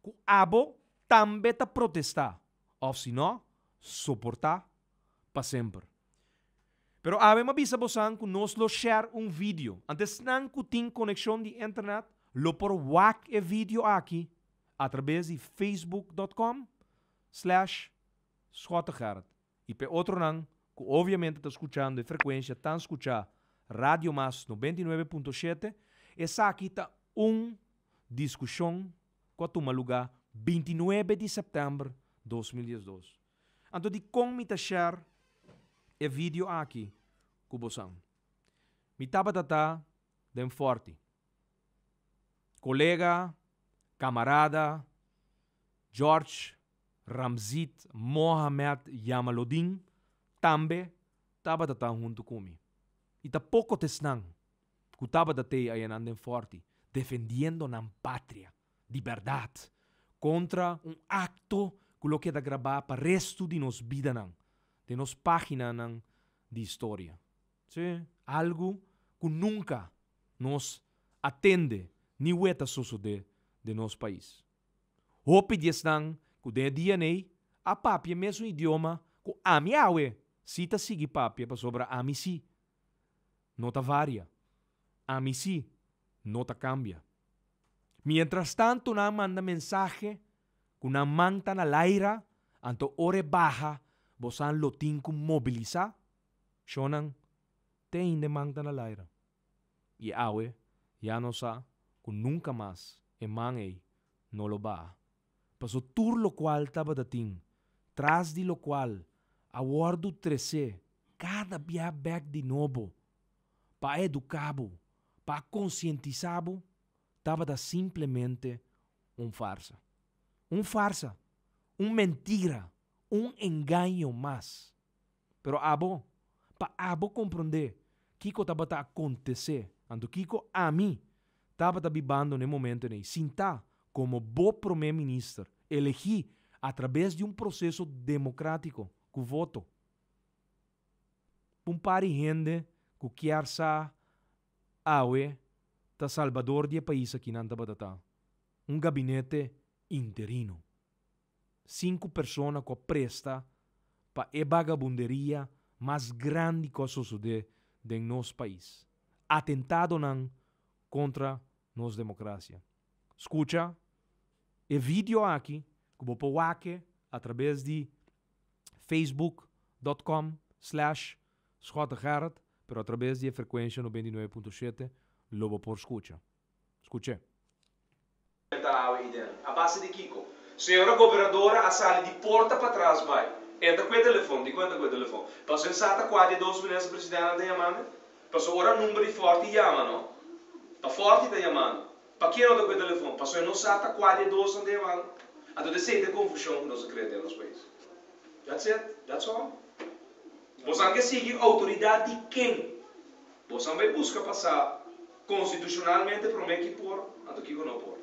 Ku abo tambe ta protestá, òf si no, soportá pa semper. Pero awe m'a bisa bosan ku nos lo share un video. Anto esnan ku tin konekshon di internet lo por wak e video aki atrabes di facebook dot com slash schottegerrit. I p'e otronan ku obviamente ta skuchando e frekuensha tan skuchá Radio Mas 99.7, esaki ta un diskushon ku a tuma lugá 29 di sèptèmber 2012. Anto dikon mi ta share e video aki ku bosan? Mi tabata ta den Forti. Kolega, kamarada George Ramzit Mohamed Jamalodin tambe tabata ta huntu ku mi. I ta poko t'esnan ku tabata t'ei ayanan den Forti defendiendo nan patria di bèrdat kontra un akto ku lo keda grabá pa restu di nos bidanan den nos páginanan di historia. Sí, algu ku nunka nos a tende ni wet a sosodé den nos pais. Hopi di esnan ku den e dianan ei a papia e mesun idioma ku ami awe sí ta sigui papia pasobra ami sí no ta varia, ami sí no ta kambia. Mientrastantu nan a manda mensahe ku nan man ta na laira, anto ora e baha bosan lo tin ku mobilisá. Shonnan, te ainda e man ta na laira. I awe ya nos sa ku nunka mas e man ei no lo baha. Paso tur lokual tabata tin tras di lokual a wòrdu tresé kada bia bèk di nobo pa a eduká bo, pa a konsientisá bo, tabata simplemente un farsa. Un farsa, un mentira, un engaño mas. Pero abo, pa abo komprondé kiko tabata akontesé, anto kiko ami tabata bibando na e momentonan ei, sintá komo bo promé minister, elegí atrabes di un proseso demokrátiko, ku voto, un par di hende ku kier sa awe ta salbador di e pais aki nan tabata ta, un gabinete interino. Sinku persona ku a presta pa e bagabunderia mas grandi ku a sosodé den nos pais, atentadonan kontra nos demokrasia. Skucha e video aki ku bo por wak atrabes di facebook dot com slash schottegerrit pero atrabes di e frekuensha 99.7 lo bo por skucha. Skuch'é. Ta awe i den. A base di kiko? Señora gobernadora a sali di porta patras bai. E ta ku e telefon. Dikon e ta ku e telefon? Paso e sa ta kua di e dos minister presidentenan ta yamando. Paso ora number di Forti yama no. Ta Forti ta yamando. Pakie no ta ku e telefon? Paso e no sa ta kua di e dosnan ta yamando. Anto ta esei ta e konfushon ku nos a krea den nos pais. That's it. That's all. Bosan ke sigui outoridat di ken? Bosan bai buska pa sa konstitushonalmente promé ki por anto kiko no por.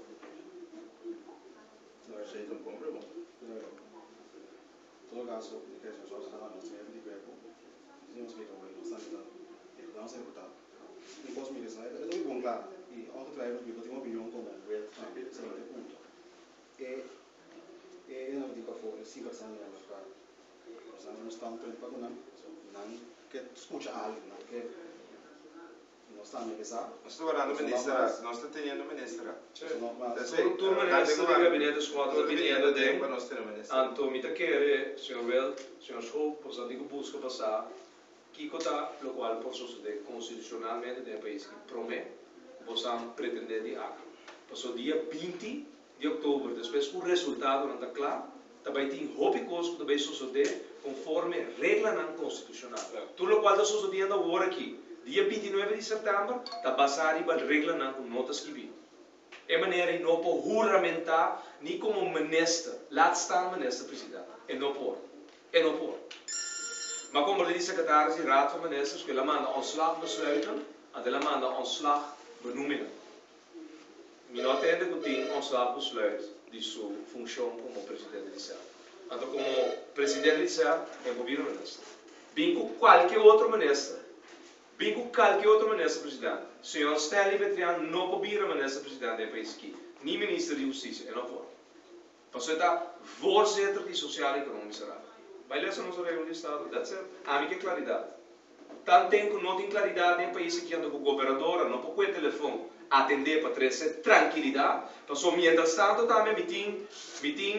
No, esei ta un bon pregunta. Pero, en todo caso, mi cree señor Sosa ta nos tin di cuerpo. Nos tin splica hoy, nos tambe ta diputado, nos ta diputado. Un cos mi ke sa, e ta muy bon clara y ongetwijfeld mi por tin opinion como wet tambe, esei ta e punto. E e nan di pafó, e simpatisantenan di MFK, nos nan tin un standpunt pa ku nan, so nan ke skucha algu, nan ke nos tambe ke sa. Nos ta warando minister a, nos ta teniendo minister a. Tur minister di gabinete Schotten ta biniendo den, anto mi ta kere señor Wild, señor Schoof, boso a tin ku buska pa sa kiko ta lokual por sosode konstitushonalmente den e pais aki prome ku boso pretende di aki. Paso dia 20 di òktober, despues ku resultadonan ta kla, ta bai tin hopi kos ku ta bai sosodé konforme reglanan konstitushonal. Tur lokual ta sosodiendo awor aki, dia 29 di sèptèmber, ta basá riba reglanan ku no ta skibí. E manera ei no por huramentá ni komo minister, laat staan minister president. E no por. E no por. Ma komprendé di sekretaris di Raad van Ministers ku el a manda ontslagbesluiten, anto el a manda ontslagbenoemingen. Mi no a tende ku tin ontslagbesluit di su funshon komo presidente di SER. Anto komo presidente di SER e por bira minister. Bin ku kualke otro minister. Bin ku kalke otro minister presidente. Señor Stanley Betrian no por bira minister presidente den e pais aki, ni minister di hustisia, e no por. Pasobra e ta voorzitter di Sociaal Economische Raad. Bai lesa nos reglo di estado. That's it. Ami ke klaridat. Tanten ku no tin klaridat den e pais aki anto ku gobernador no por kue telefon atendé pa trese trankilidat. Pasobra mientras tanto tambe mi tin mi tin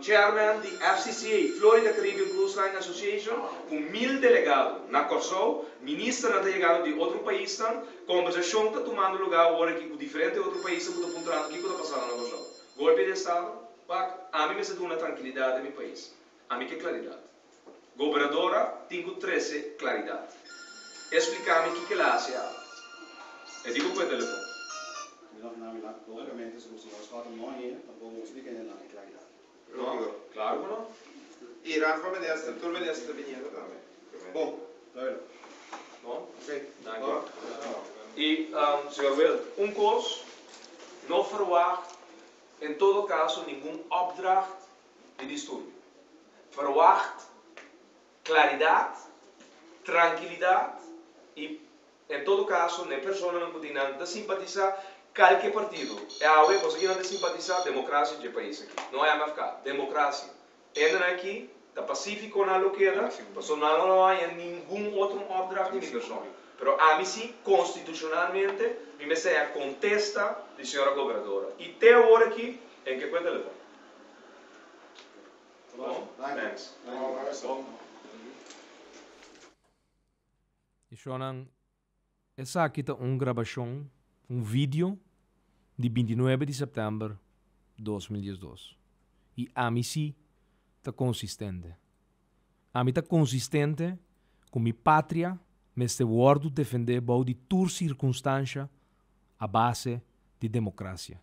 chairman di FCCA, Florida Caribbean Cruise Line Association, ku mil delegado na Kòrsou. Ministernan ta yegando di otro paisnan. Kombersashon ta tumando lugá awor aki ku diferente otro paisnan ku ta puntrando kiko ta pasando na Kòrsou. Golpe di estado? Wak, ami mester duna trankilidat den mi pais. Ami ke klaridat. Gobernadora tin ku trese klaridat. Espliká mi kiko el a hasi awe. E di ku ku e telefon. No, klaro ku no. I Raad van Minister, tur minister ta biniendo tambe. No? Danki. I, señor Wild, un kos, no verwagt en todo kaso ningun opdracht di disturbio. Verwagt claridad, trankilidad y en todo caso na e personanan cu tin nan ta simpatisa calke partido. E awe boso kinan ta simpatisa democracia dje pais aki. No MFK, democracia. Hendenan aki ta pacifico nan lo keda pasobra nan lo no haña ningun otro opdracht di mi persona. Pero ami si constitucionalmente mi mester haña contesta di señora gobernadora. Y te awor aki en ke cu e telefon. Bon, thanks. E shownan, esaki ta un grabashon, un video di bintinuebe di sèptèmber 2012. I ami si ta konsistente. Ami ta konsistente ku mi patria mester wòrdu defendé bou di tur sirkunstansha a base di demokrasia.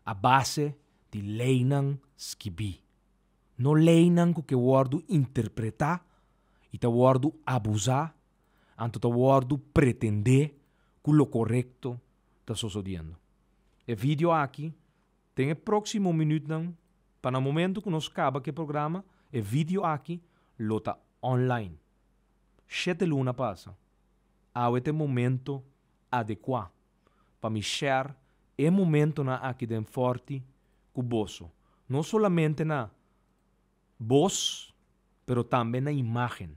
a base di leinan skibí, no leinan ku ke wòrdu interpretá i ta wòrdu abusá anto ta wòrdu pretendé ku lo korekto ta sosodiendo. E video aki den e próksimo minütnan pa na momentu ku nos kaba ku e programa e video aki lo ta online. Shete luna pasa. Awe ta e momento adekuá pa mi share e momentonan aki den Forti ku boso, no solamente na bos pero tambe na imágen.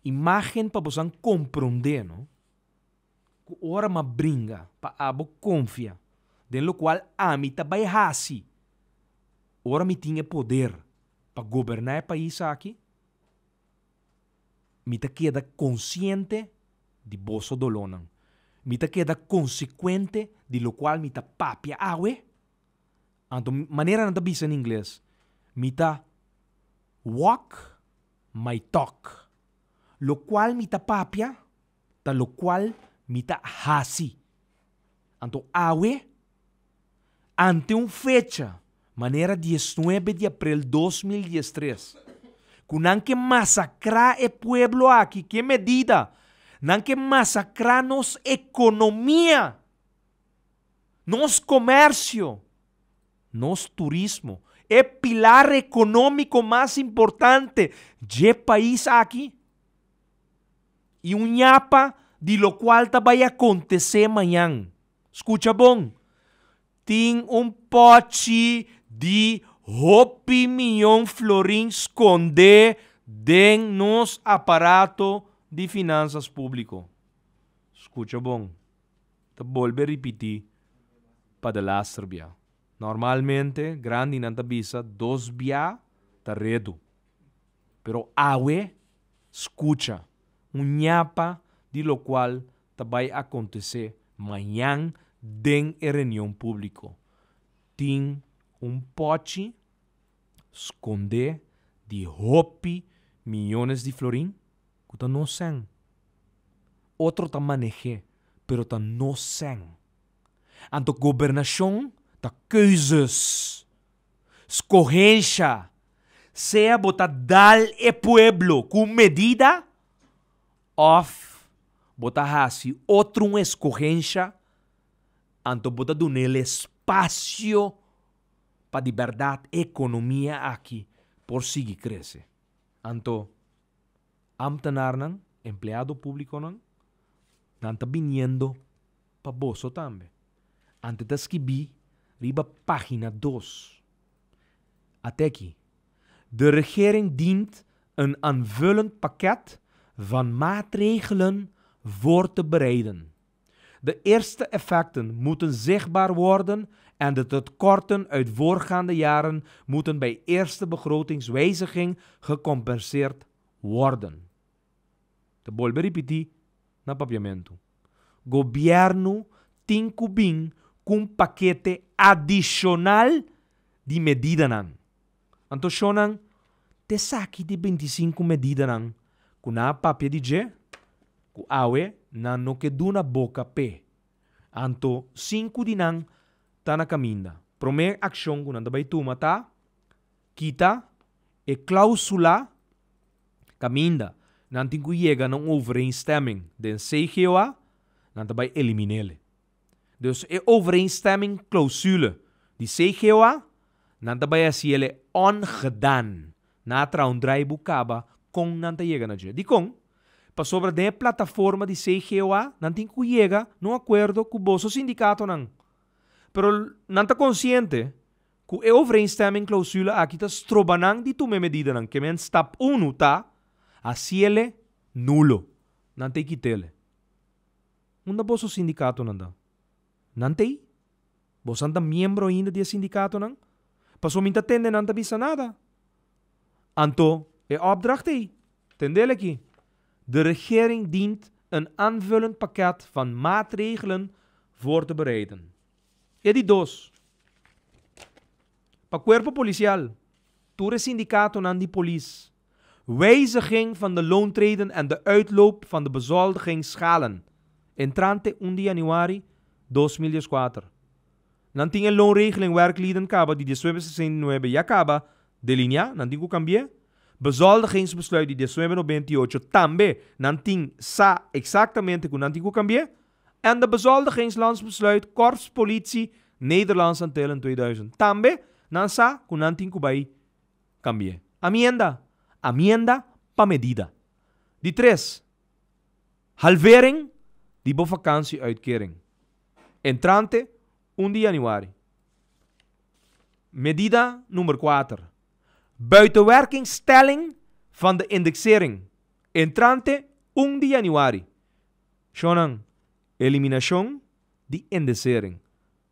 Imágen pa bosan komprondé no ku ora m'a bringa pa abo konfia den lokual ami ta bai hasi ora mi tin e poder pa goberná e pais aki, Mi ta keda konsiente di boso dolónan. Mi ta keda konsekuente di lokual mi ta papia awe. Anto, manera nan ta bisa na ingles, mi ta walk my talk. Lokual mi ta papia ta lokual mi ta hasi. Anto awe, ante un fecha manera diesnuebe di aprel 2013, ku nan ke masakrá e pueblo aki, ke medida nan ke masakrá nos ekonomia, nos komersio, nos turismo, e pilar ekonómiko mas importante dje pais aki, i un ñapa di lokual ta bai akontesé mañan. Skucha bon, tin un pòchi di hopi miyon florin skondé den nos aparato di finansas públiko. Skucha bon, ta bolbe ripití pa de laster bia. Normalmente grandinan ta bisa dos bia ta redu. Pero awe, skucha, un ñapa di lokual ta bai akontesé mañan den e reunion públiko. Tin un pòchi skondé di hopi miyones di florin ku ta nos sèn. Otro ta maneh'é, pero ta nos sèn. Anto gobernashon ta keuzes, skohensha, sea bo ta dal e pueblo ku medida òf bo ta hasi otro un eskohensha, anto bo ta dun'el espasio pa di bèrdat e ekonomia aki por sigui krese. Anto ámtenarnan, empleado públikonan, nan ta biniendo pa boso tambe. Ante ta skibí riba página dos. At'e aki, De regering dient een aanvullend pakket van maatregelen voor te bereiden. De eerste effecten moeten zichtbaar worden en de tekorten uit voorgaande jaren moeten bij eerste begrotingswijziging gecompenseerd worden. Ta bolbe ripití na papiamentu. Gobièrnu tin ku bin ku un pakete adishonal di medidanan. Anto shonnan ta esaki di 25 medidanan ku nan a papia di dje, ku awe nan no ke duna boka p'e. Anto sinku di nan ta na kaminda. Promé akshon ku nan ta bai tuma ta kita e klausula kaminda nan tin ku yega na un overeenstemming den CGOA, nan ta bai elimin'el. Dus e overeenstemming clausule di CGOA, nan ta bai hasi el ongedaan. Nan a traha un draaiboek kaba kon nan ta yega na dje. Dikon? Pasobra den e plataforma di CGOA nan tin ku yega na un akuerdo ku boso sindikatonan. Pero nan ta konsiente ku e overeenstemming clausule aki ta stroba nan di tuma e medidanan. Ke men stap unu ta hasiele nulo. Nan ta e kitele. Unda boso sindikatonan ta? Nan t'ei? Bosan ta miembro ainda di e sindikatonan? Pasobra mi ta tende nan ta bisa nada. Anto e opdracht ei, tendel aki, De regering dient een aanvullend pakket van maatregelen voor te bereiden. E di dos, pa kuerpo polisial, tur e sindikatonan di polis, wijziging van de loontreden en de uitloop van de bezoldigingsschalen, entrante un di januari 2014. Nan tin e loonregeling werklieden kaba di 1969 ya kaba delineá, nan tin ku kambi'é. Bezoldigingsbesluit di 1998 tambe nan tin sa eksaktamente ku nan tin ku kambi'é. En de bezoldigingslandsbesluit Korps Politie Nederlandse Antillen 2000 tambe nan sa ku nan tin ku bai kambi'é. Amienda, amienda pa medida. Di tres, halvering di bo vakantie-uitkering. Entrante un di januari. Medida number kuater, buitenwerkingstelling van de indexering. Entrante un di januari. Shonnan, eliminashon di indexering.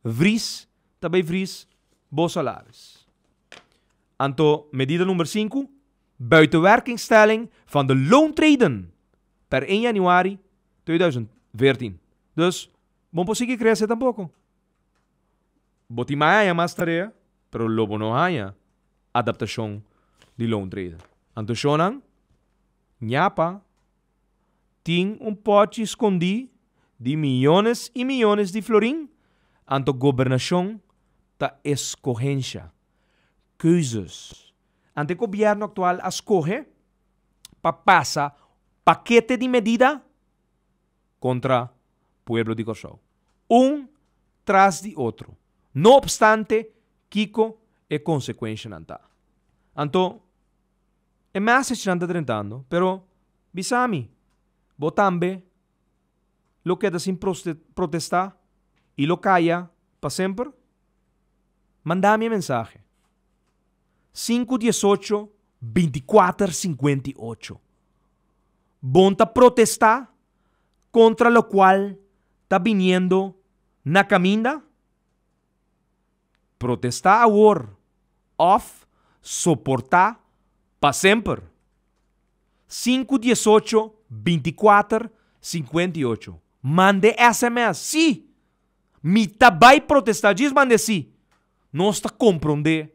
Vries ta bay vries bo salaris. Anto medida number sinku, buitenwerkingstelling van de loontreden per 1 januari 2014. Dus, bo por sigui crece tampoco. Bo tin mai haña mas tarea, pero lo bo no haña adaptacion di loontreden. Anto shonnan, ñapa tin un pochi skondí di miyones i miyones di florin, anto gobernashon ta eskohensha, keuzes. Anto e gobièrnu aktual a skohe pa pasa pakete di medida kontra pueblo di Kòrsou, un tras di otro, no opstante kiko e konsekuenshanan ta. Anto E message-nan ta drentando, pero bisa mi, bo tambe lo keda sin protestá i lo kaya pa semper? Manda mi e mensahe. Sinku 18 24 58. Bon ta protestá kontra lokual ta biniendo na kaminda? Protestá awor òf soportá pa semper. Sinku 18 24 58 Mande sms, Sí! Mi ta bai protestá. Djis mande sí. Nos ta komprondé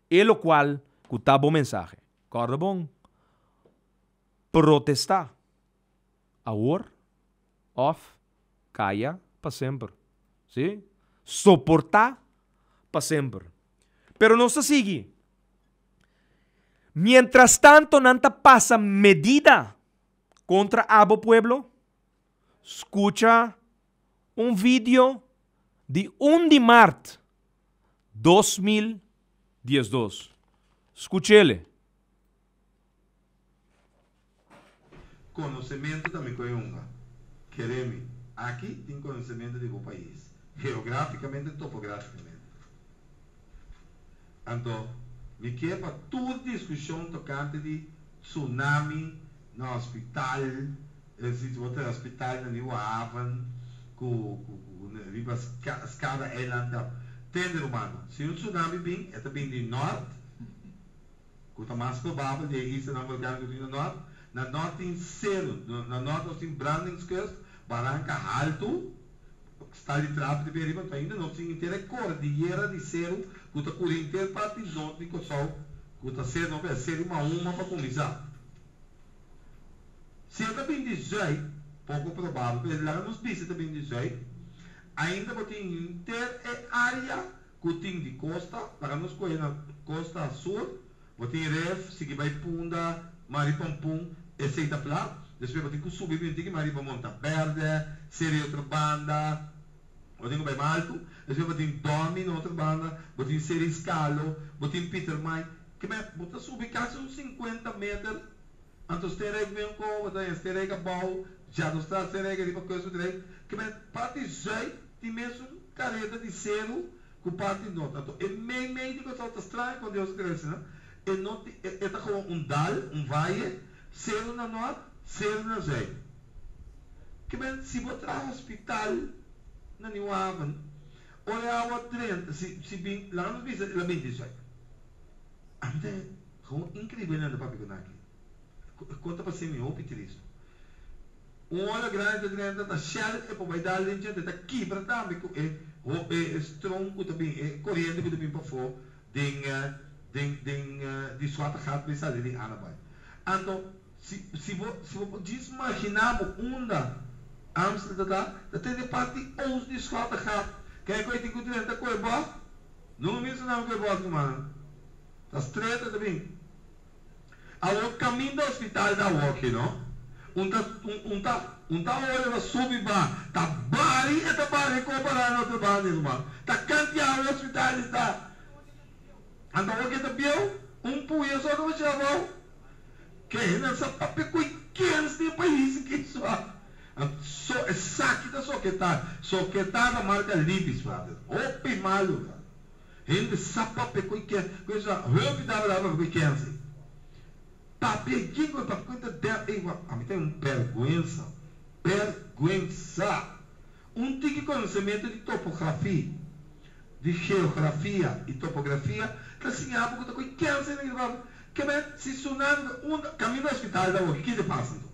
e lokual ku ta bo mensahe. Kòrda bon, protestá awor òf kaya pa semper. Sí, soportá pa semper. Pero nos ta sigui. Mientrastanto nan ta pasa medida kontra abo pueblo, skucha un video di un di mart 2012. Skuch'ele. Konosementu ta mi koe hunga. Kere mi, aki tin konosementu di bo pais, geografikamente, topografikamente. Anto, mi ke pa tur diskushon tokante di tsunami, Na hospital, si bo ta hospital na Nieuwe Haven ku ku riba Skada Eiland ta tende rumano. Si un tsunami bin e ta bin di nort ku ta mas probabel di e islanan volkániko ku tin na nort. Na nort tin seru, na nort nos tin Brandingskust, baranka haltu, stal di trapi ta bin ariba, anto ainda nos tin henter e kordiyera di seru ku ta kuri henter parti nort di Kòrsou ku ta ser no seru Mahuma pa kuminsá. Si e ta bin di zuid, poko probabel, pero laga nos bisa e ta bin di zuid, ainda bo tin henter e area ku tin di kosta, laga nos kohe na kosta sur, bo tin Ref, sigui bai Punda, Mari Pampun, esei ta plat, despues bo tin ku subi bin tiki mas riba Monta Berde, Seri otro banda, bo tin ku bai mas altu, despues bo tin Domi na otro banda, bo tin Seri Skalo, bo tin Pietermaai, Kibè bo ta subi kasi un sinkuenta meter, anto sterek ben ko, bo ta haña sterek abou, Jaddostraat sterek ariba Kustbedrijf. Kibè parti zuid tin mesun kareta di seru ku parti nort. Anto e mei mei di Kòrsou ta straño kon Dios a krea asina. E no tin, e ta gewoon un dal, un vaye, seru na nort, seru na zuid. Kibè si bo traha hospital na Nieuw Haven, ora e awa drenta, si si bin, laga nos bisa el a bin di zuid. Ami ta gewoon increíble nan ta papia ku nan aki. E kon ta pas'é mi hopi tristu. Un ola grandi ta drenta ta shell e por bai dal den djente ta kibra tambe ku e e stroom ku ta bin e koriente ku ta bin pafó den den den di Zwarte Gat bai sali den Anabai. Anto si si bo si bo por djis maginá bo unda Amstel ta ta ta tene parti oost di Zwarte Gat kei ku e tin ku drenta ku e bòt. No mi mencionaba cu e bos ruman. Ta streta ta bin. Awor caminda hospital ta awoki no. Un ta un ta un ta ora ta subi ba ta bari e ta bari compara na otro banda ruman. Ta cantia e hospital esta. Anto awor ke ta bieu un puya so ta basha abou. Ke nan sa papia cu e kens den pais aki so. So esaki ta soketá. Soketá ta marka Libis, brother. Hopi malu, brother. Hende sa papia ku e ken. Ku e sa hopi tabata papia ku e ken si. Papia yin ku e papia ku e ta der. Ey, wak, ami ta un bèrgwensa. Bèrgwensa! Un tiki konosementu di topografi, di geografia i topografia ta siña bo ku ta ku e ken si nan papia. Ke men si tsunami ta unda kaminda hospital ta awor, ki ta pasa anto?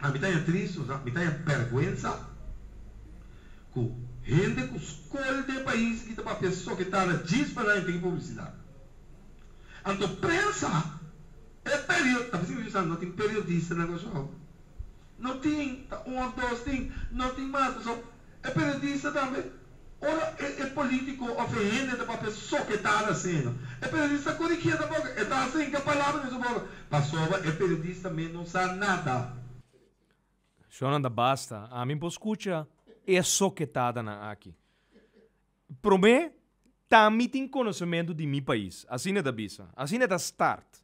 A mi ta haña tristu, sa, mi ta haña bèrgwensa ku hende ku skol den pais aki ta papia soketada djis pa nan tin publisidat. Anto prensa, e perio, ta bisa mi no tin periodista na Kòrsou. No tin, ta un òf dos tin, no tin mas. Pasobra e periodista tambe, ora e polítiko òf e hende ta papia soketada asina, e periodista korigié tampoko, e ta hasta hinka palabra den su boka, pasobra e periodista mes no sa nada. Shonnan ta basta, ami por skucha e soketadanan aki. Promé, ta mi tin konosementu di mi pais, asina e ta bisa, asina e ta start.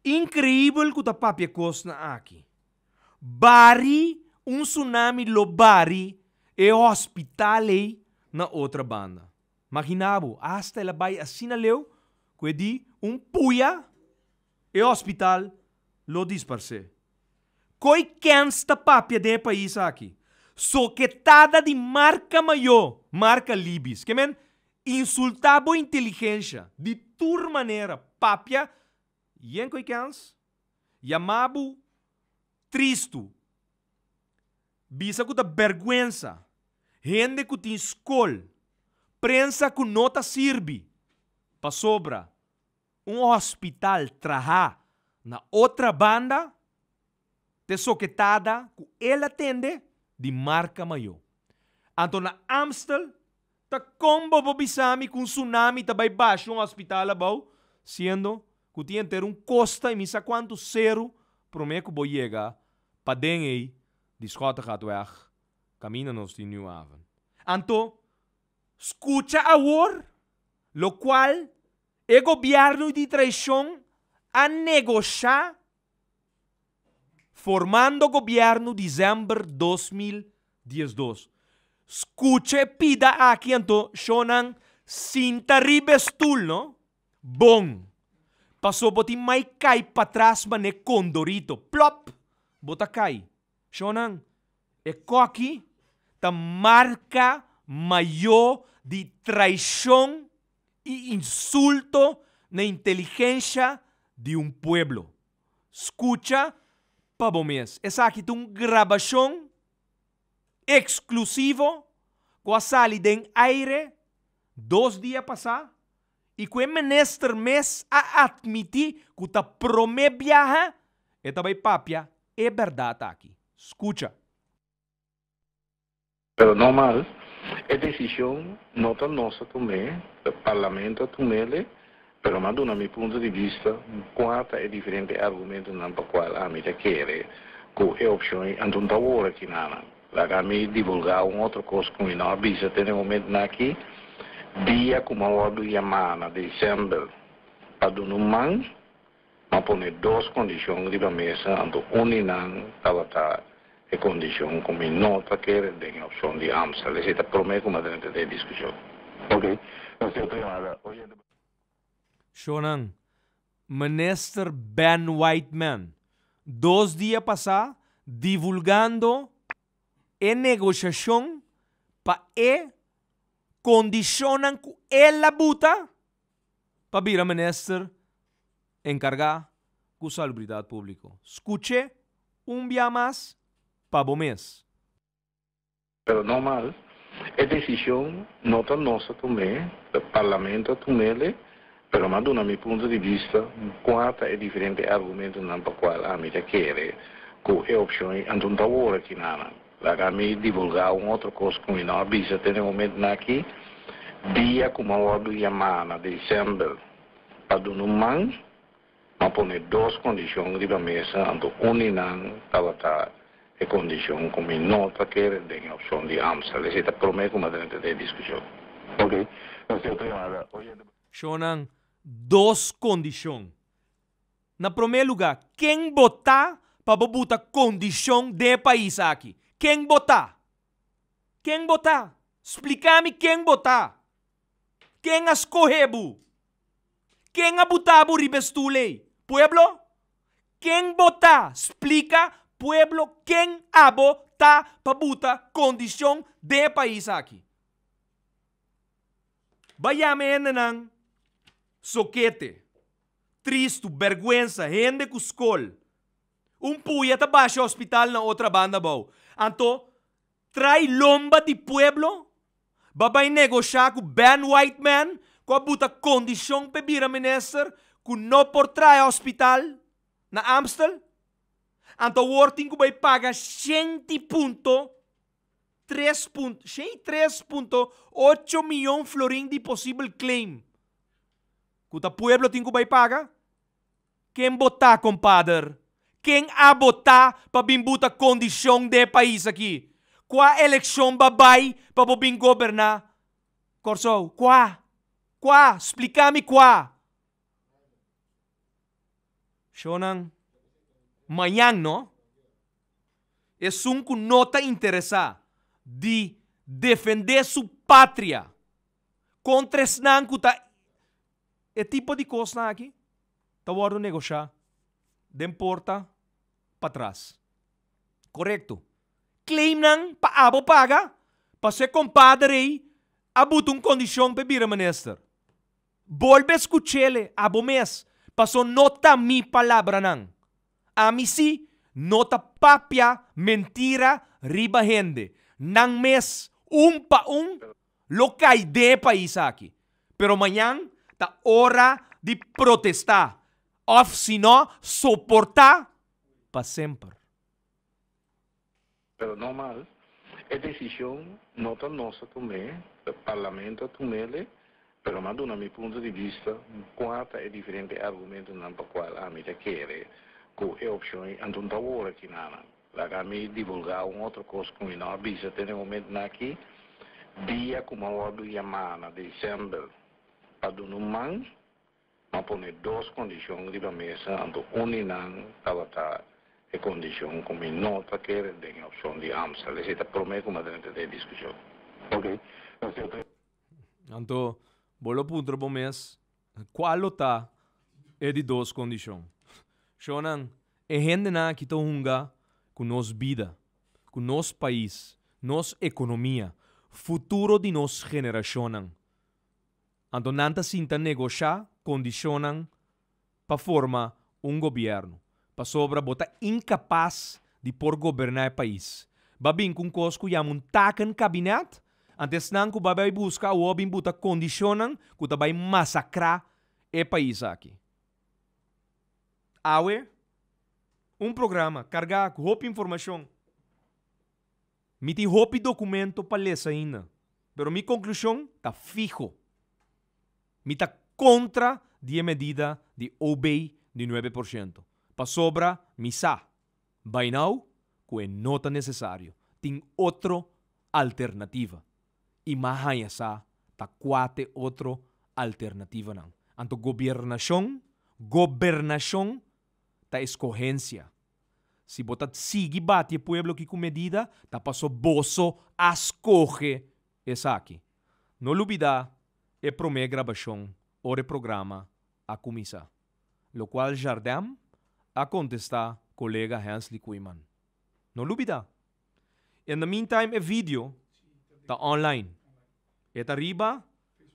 Inkreibel ku ta papia kosnan aki. Bari un tsunami lo bari e hospital ei na otra banda. Magina bo, hasta el a bai asina leu ku e di un puya e hospital lo disparsé. Koi kens ta papia den e pais aki? Soketada di marka mayó, marka Libis. Ke men insultá bo inteligensha di tur manera, papia yen koi kens? Yama bo tristu. Bisa ku ta bèrgwensa. Hende ku tin skol. Prensa ku no ta sirbi. Pasobra un hospital traha na otra banda t'e soketada ku el a tende di marka mayó. Anto na Amstel Ta kon bo por bisa mi ku un tsunami ta bai basha un hospital abou, siendo ku tin henter un kosta i mi sa kuantu seru promé ku bo yega paden ei di Schottegatweg kaminda nos tin Nieuw Haven. Anto, skucha awor lokual e gobièrnu di traishon a negoshá formando gobièrnu desèmber 2012. Skucha e pida aki anto shownan sinta riba e stul no. Bon. Paso bo tin mai kai patras mane kondorito. Plop! Bo ta kai. Shonnan, e koki ta marka mayó di traishon i insulto na inteligensha di un pueblo. Skucha pa bo mes. Esaki ta un grabashon eksklusivo ku a sali den aire dos dia pasá i ku e minister mes a atmití ku ta promé biaha e ta bai papia e bèrdat aki. Skucha. Pero normal, e desishon no ta nos a tum'é, ta Parlamento a tum'ele, pero mi a duna mi punto di bista kua ta e diferente argumentonan pa kual ami ta kere ku e opshon ei anto ta wor aki nanan. Laga mi divulgá un otro kos ku mi no a bisa te na e momentonan aki, dia ku mi a wòrdu yamá na desèmber pa duna un man, Mi a pone dos kondishon riba mesa, anto un di nan tabata e kondishon ku mi no ta kere den e opshon di Amstel. Esei ta promé ku mi a drenta den e diskushon. Ok. Nos tin otro yamada. Oyente. Shonan, Minister Ben Whiteman dos dia pasá divulgando e negoshashon pa e kondishonnan ku el a buta pa bira minister enkargá ku salubridat públiko. Skuch'é un bia mas pa bo mes. Pero normal, e desishon no ta nos a tum'é, ta Parlamento a tum'ele, pero mi a duna mi punto di bista kua ta e diferente argumentonan pa kual ami ta kere ku e opshon ei anto ta wor aki nanan. Laga mi divulgá un otro kos ku mi no a bisa te na e momentonan aki, dia ku mi a wòrdu yamá na desèmber pa duna un man, mi a pone dos kondishon riba mesa, anto un di nan tabata e kondishon ku mi no ta kere den e opshon di Amstel. Esei ta promé ku mi a drenta den e diskushon. Ok, nos tin otro yamada. Oyente. Shonnan, dos kondishon. Na promé lugá, ken bo ta pa bo buta kondishon den e pais aki? Ken bo ta? Ken bo ta? Splika mi ken bo ta. Ken a skohe bo? Ken a buta bo riba e stul ei? Pueblo? Ken bo ta? Splika pueblo ken abo ta pa buta kondishon den e pais aki. Bai yama e hendenan sokete. Tristu, bèrgwensa, hende ku skol. Un puya ta basha hospital na otra banda abou. Anto, trai lomba di pueblo ba bai negoshá ku Ben Whiteman ku a buta kondishon p'e bira minister ku no por traha hospital na Amstel. Anto awor tin ku bai paga shenti punto tres punto, 103.8 miyon florin di posibel claim. Ku ta pueblo tin ku bai paga? Ken bo ta, kompader? Ken abo ta pa bin buta kondishon den e pais aki? Kua elekshon ba bai pa bo bin goberná Kòrsou? Kua? Kua? Splika mi kua? Shownan, mañan no. Esun ku no ta interesá di defendé su patria Kontra esnan ku ta e tipo di kosnan aki ta wòrdu negoshá den porta patras. Korekto. Claimnan pa abo paga paso e kompader ei a buta un kondishon pa e bira minister. Bolbe skuch'ele abo mes paso no ta mi palabranan. Ami sí no ta papia mentira riba hende. Nan mes un pa un lo kai den e pais aki. Pero mañan ta ora di protestá òf si no soportá pa semper. Pero normal, e desishon no ta nos a tum'é, ta Parlamento a tum'ele, pero mi a duna mi punto di bista kua ta e diferente argumentonan pa kual ami ta kere ku e opshon ei anto ta wor aki nanan. Laga mi divulgá un otro kos ku mi no a bisa te na e momentonan aki, dia ku mi a wòrdu yamá na desèmber pa duna un man, mi a pone dos kondishon riba mesa, anto un di nan tabata e kondishon ku mi no ta kere den e opshon di Amstel. Esei ta promé ku mi a drenta den e diskushon. Ok. Nos tin otro. Anto bo lo puntra bo mes, Kua lo ta? E di dos kondishon. Shonnan, e hendenan aki ta hunga ku nos bida, ku nos pais, nos ekonomia, futuro di nos generashonnan. Anto nan ta sinta negoshá kondishonnan pa forma un gobièrnu, pasobra bo ta inkapas di por goberná e pais. Ba bin ku un kos ku yama un takenkabinet, anto esnan ku ba bai buska awor bin buta kondishonnan ku ta bai masakrá e pais aki. Awe, un programa kargá ku hopi informashon. Mi tin hopi dokumento pa lesa ainda, pero mi konklushon ta fiho. Mi ta kontra di e medida di OB di 9%, pasobra mi sa, by now, ku e no ta nesesario. Tin otro alternativa. I m'a haña sa ta kua t'e otro alternativanan. Anto gobiernashon, gobernashon ta eskohensia. Si bo ta sigui bati e pueblo aki ku medida, ta paso boso a skohe esaki. No lubida e promé grabashon ora e programa a kuminsá, lokual Jardem a kontestá kolega Hensley Koeiman. No lubida! In the meantime e video ta online. E ta riba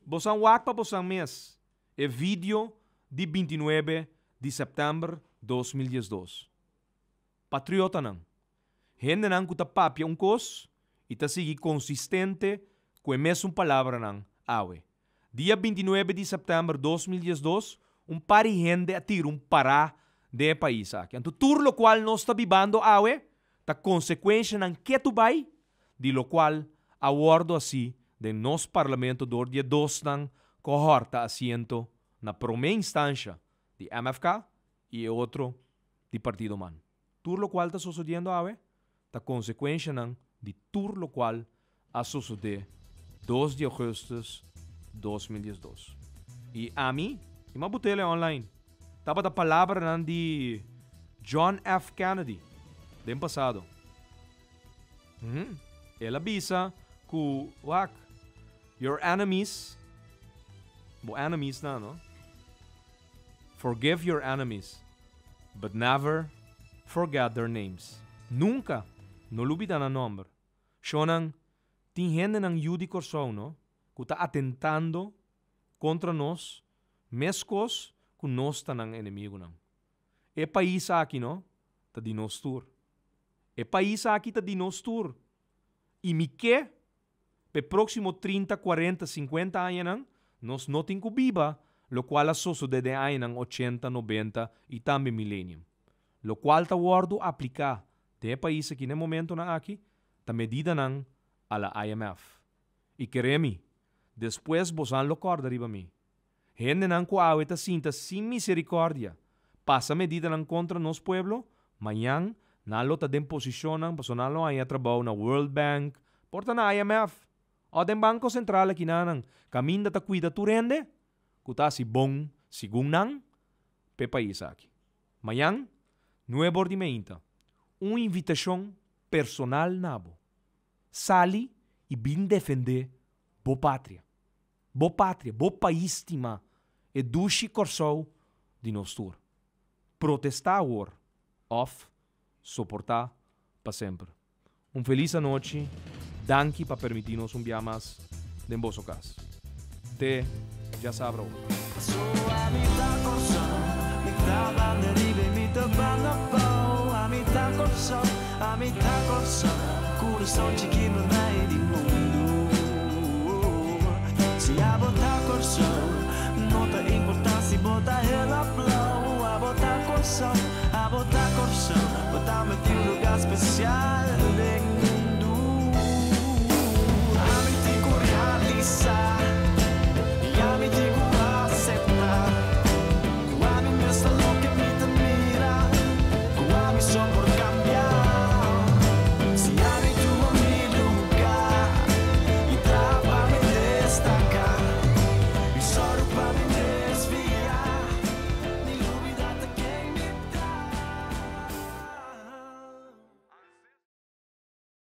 bosan wak pa bosan mes e video di 29 di sèptèmber 2012. Patriotanan, hendenan ku ta papia un kos i ta sigui konsistente ku e mesun palabranan awe. Dia 29 di sèptèmber 2012 un par di hende a tira un pará den e pais aki. Anto tur lokual nos ta bibando awe ta konsekuenshanan ketu bai di lokual a wòrdu hasi den nos parlamento dor di e dosnan ku a hòrta asiento na promé instansha di MFK i e otro di Partido man. Tur lokual ta sosodiendo awe ta konsekuenshanan di tur lokual a sosodé 2 di ougùstùs 2012. I ami, i m'a but'el e online, tabata palabranan di John F. Kennedy den pasado. El a bisa ku, wak, your enemies, bo enemies nan, no? Forgive your enemies, but never forget their names. Nunka no lubida nan nòmber. Shonnan, tin hendenan yu di Kòrsou, no, ku ta atentando kontra nos meskos ku nos ta nan enemigunan. E pais aki, no, ta di nos tur. E pais aki ta di nos tur. I mi ke pa e próksimo 30, 40, 50 añanan nos no tin ku biba lokual a sosodé den añanan 80, 90 i tambe milenium. Lokual ta wòrdu apliká den e pais aki na e momentonan aki ta medidanan a la IMF. I kere mi, despues bosan lo kòrda riba mi. Hendenan ku awe ta sinta sin miserikòrdia pasa medidanan kontra nos pueblo, mañan nan lo ta den posishonnan pasobra nan lo haña trabou na World Bank, por ta na IMF òf den Banko Sentral akinanan kaminda ta kuida tur hende ku ta hasi bon segun nan p'e pais aki. Mañan, nuebe or di meinta, un invitashon personal na bo. Sali i bin defendé bo patria. Bo patria, bo pais stimá, e dushi Kòrsou di nos tur. Protestá awor òf soportá pa semper. Un felis anochi, danki pa permití nos un bia mas den boso kas. Te djasabra awor. So ami ta Kòrsou, mi ta banda riba i mi ta banda bou. Ami ta Kòrsou, ami ta Kòrsou, kurason chikí meimei di mundu. Si abo ta Kòrsou, no ta importá si bo ta hel òf blou. Abo ta Kòrsou, abo ta Kòrsou, bo ta meti un lugá spesial.